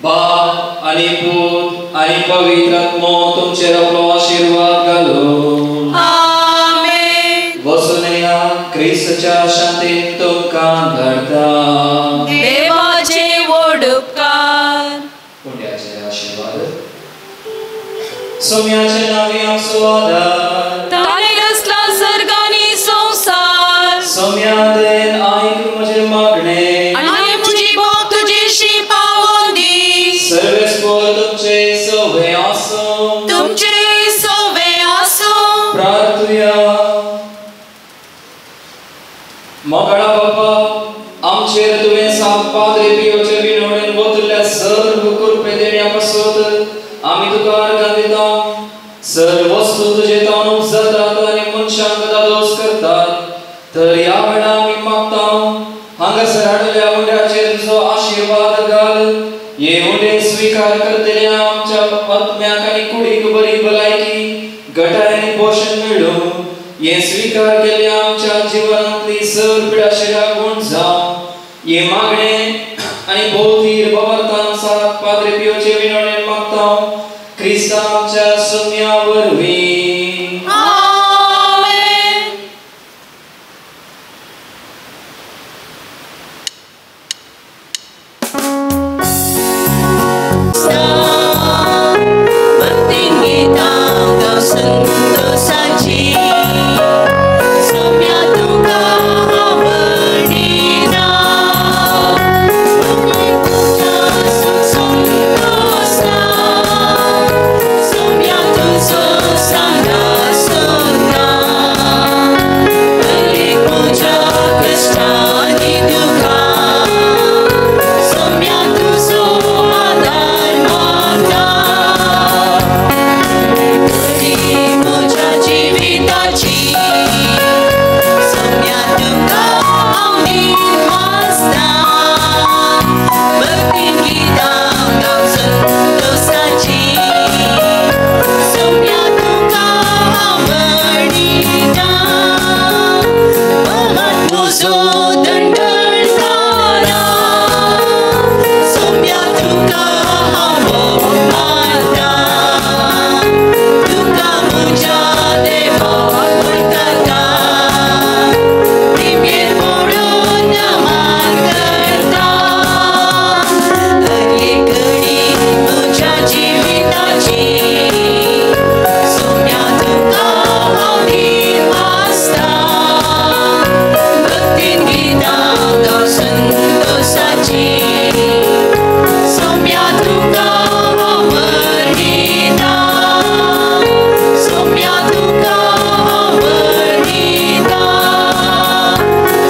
बाप आनी पूत आनी पवित्र आत्मो तुमचेर आपलो आशिर्वाद घालूं. आमेन. वसुनया क्रिस्तच्या शांतीन तुमकां धाडटा. देवाचे व्हड उपकार. पुण्याचे आशिर्वाद सोम्याचे नांवे आमचो आदार. ताणें रचला सर्ग आनी संवसार. सोम्या दयेन आयक म्हजें मागणें आनी म्हजी भोग तुजेशी पावोवन दी. सर्वेस्पर तुमचे सवे आसूं. तुमचे सवे आसूं. प्रार्थुया. मोगाळा बापा, आमचेर तुवें सांत पाद्रे पियोचे विनवणेन वतल्या सर्व कृपे देण्या पासत आमी तुका अर्गां दिता. सर्व वस्तू तुजे तावन उपजतात आनी मनशांक दादोस करतात, तर ह्या वेळा आमी मागता हांगासर हाडल्या उंड्याचेर तुजो आशिर्वाद घाल. हे उंडे स्विकार करतल्या आमच्या आत्म्याक आनी कुडीक बरी भलायकी, गटाय आनी पोशण मेळूं. हे स्विकार केल्ल्या आमच्या जिवनांतली सर पिडाशिरा गुण जावं. हे मागणे आनी भोवतीर बाबर्तान सात पाद्रे पियोचे विनवणेन मागता क्रिस्ता आमच्या सोम्या वरवीं. आमेन. भक्तीन गितां गाव संतोसाची. सोम्या तुका आवडिना. तुज्या संतोसा. सोम्या तुजो सांगा सोना. हरेक म्हज्या कश्टांनी दुखां. सोम्या तुजो आदार मागता. तरी म्हज्या जिविताची सोम्या तुका हांव निर्मासता. भक्तीन गितां गाव संतोसाची. सोम्या तुका आवडिना. भवान म्हजो दंडणकारा. सोम्या तुका हांव मानता. तुका म्हज्या देवा वळखता. प्रेमेर पडून मान करता. हर एक घडी म्हज्या जिविताची सोम्या तुका हांव निर्मासता. भक्तीन गितां गाव संतोसाची. सोम्या तुका आवडिना. सोम्या तुका आवडिना.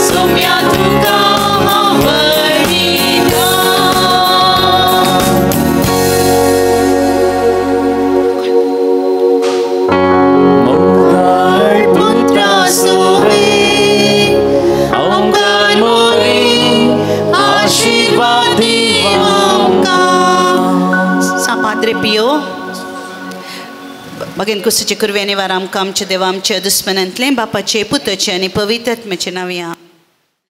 सोम्या तुका आवडिना. मोगाळ पुत्रा सोहे आमकां मोरी आशिर्वाद आमकां. सांत पाद्रे पियो बगेन कुसूचे कुरवे निवार आमकां आमच्या देवा आमच्या दुस्मनांतलें बापाचे पुताचे आनी पवित्र आत्म्याचे नांव.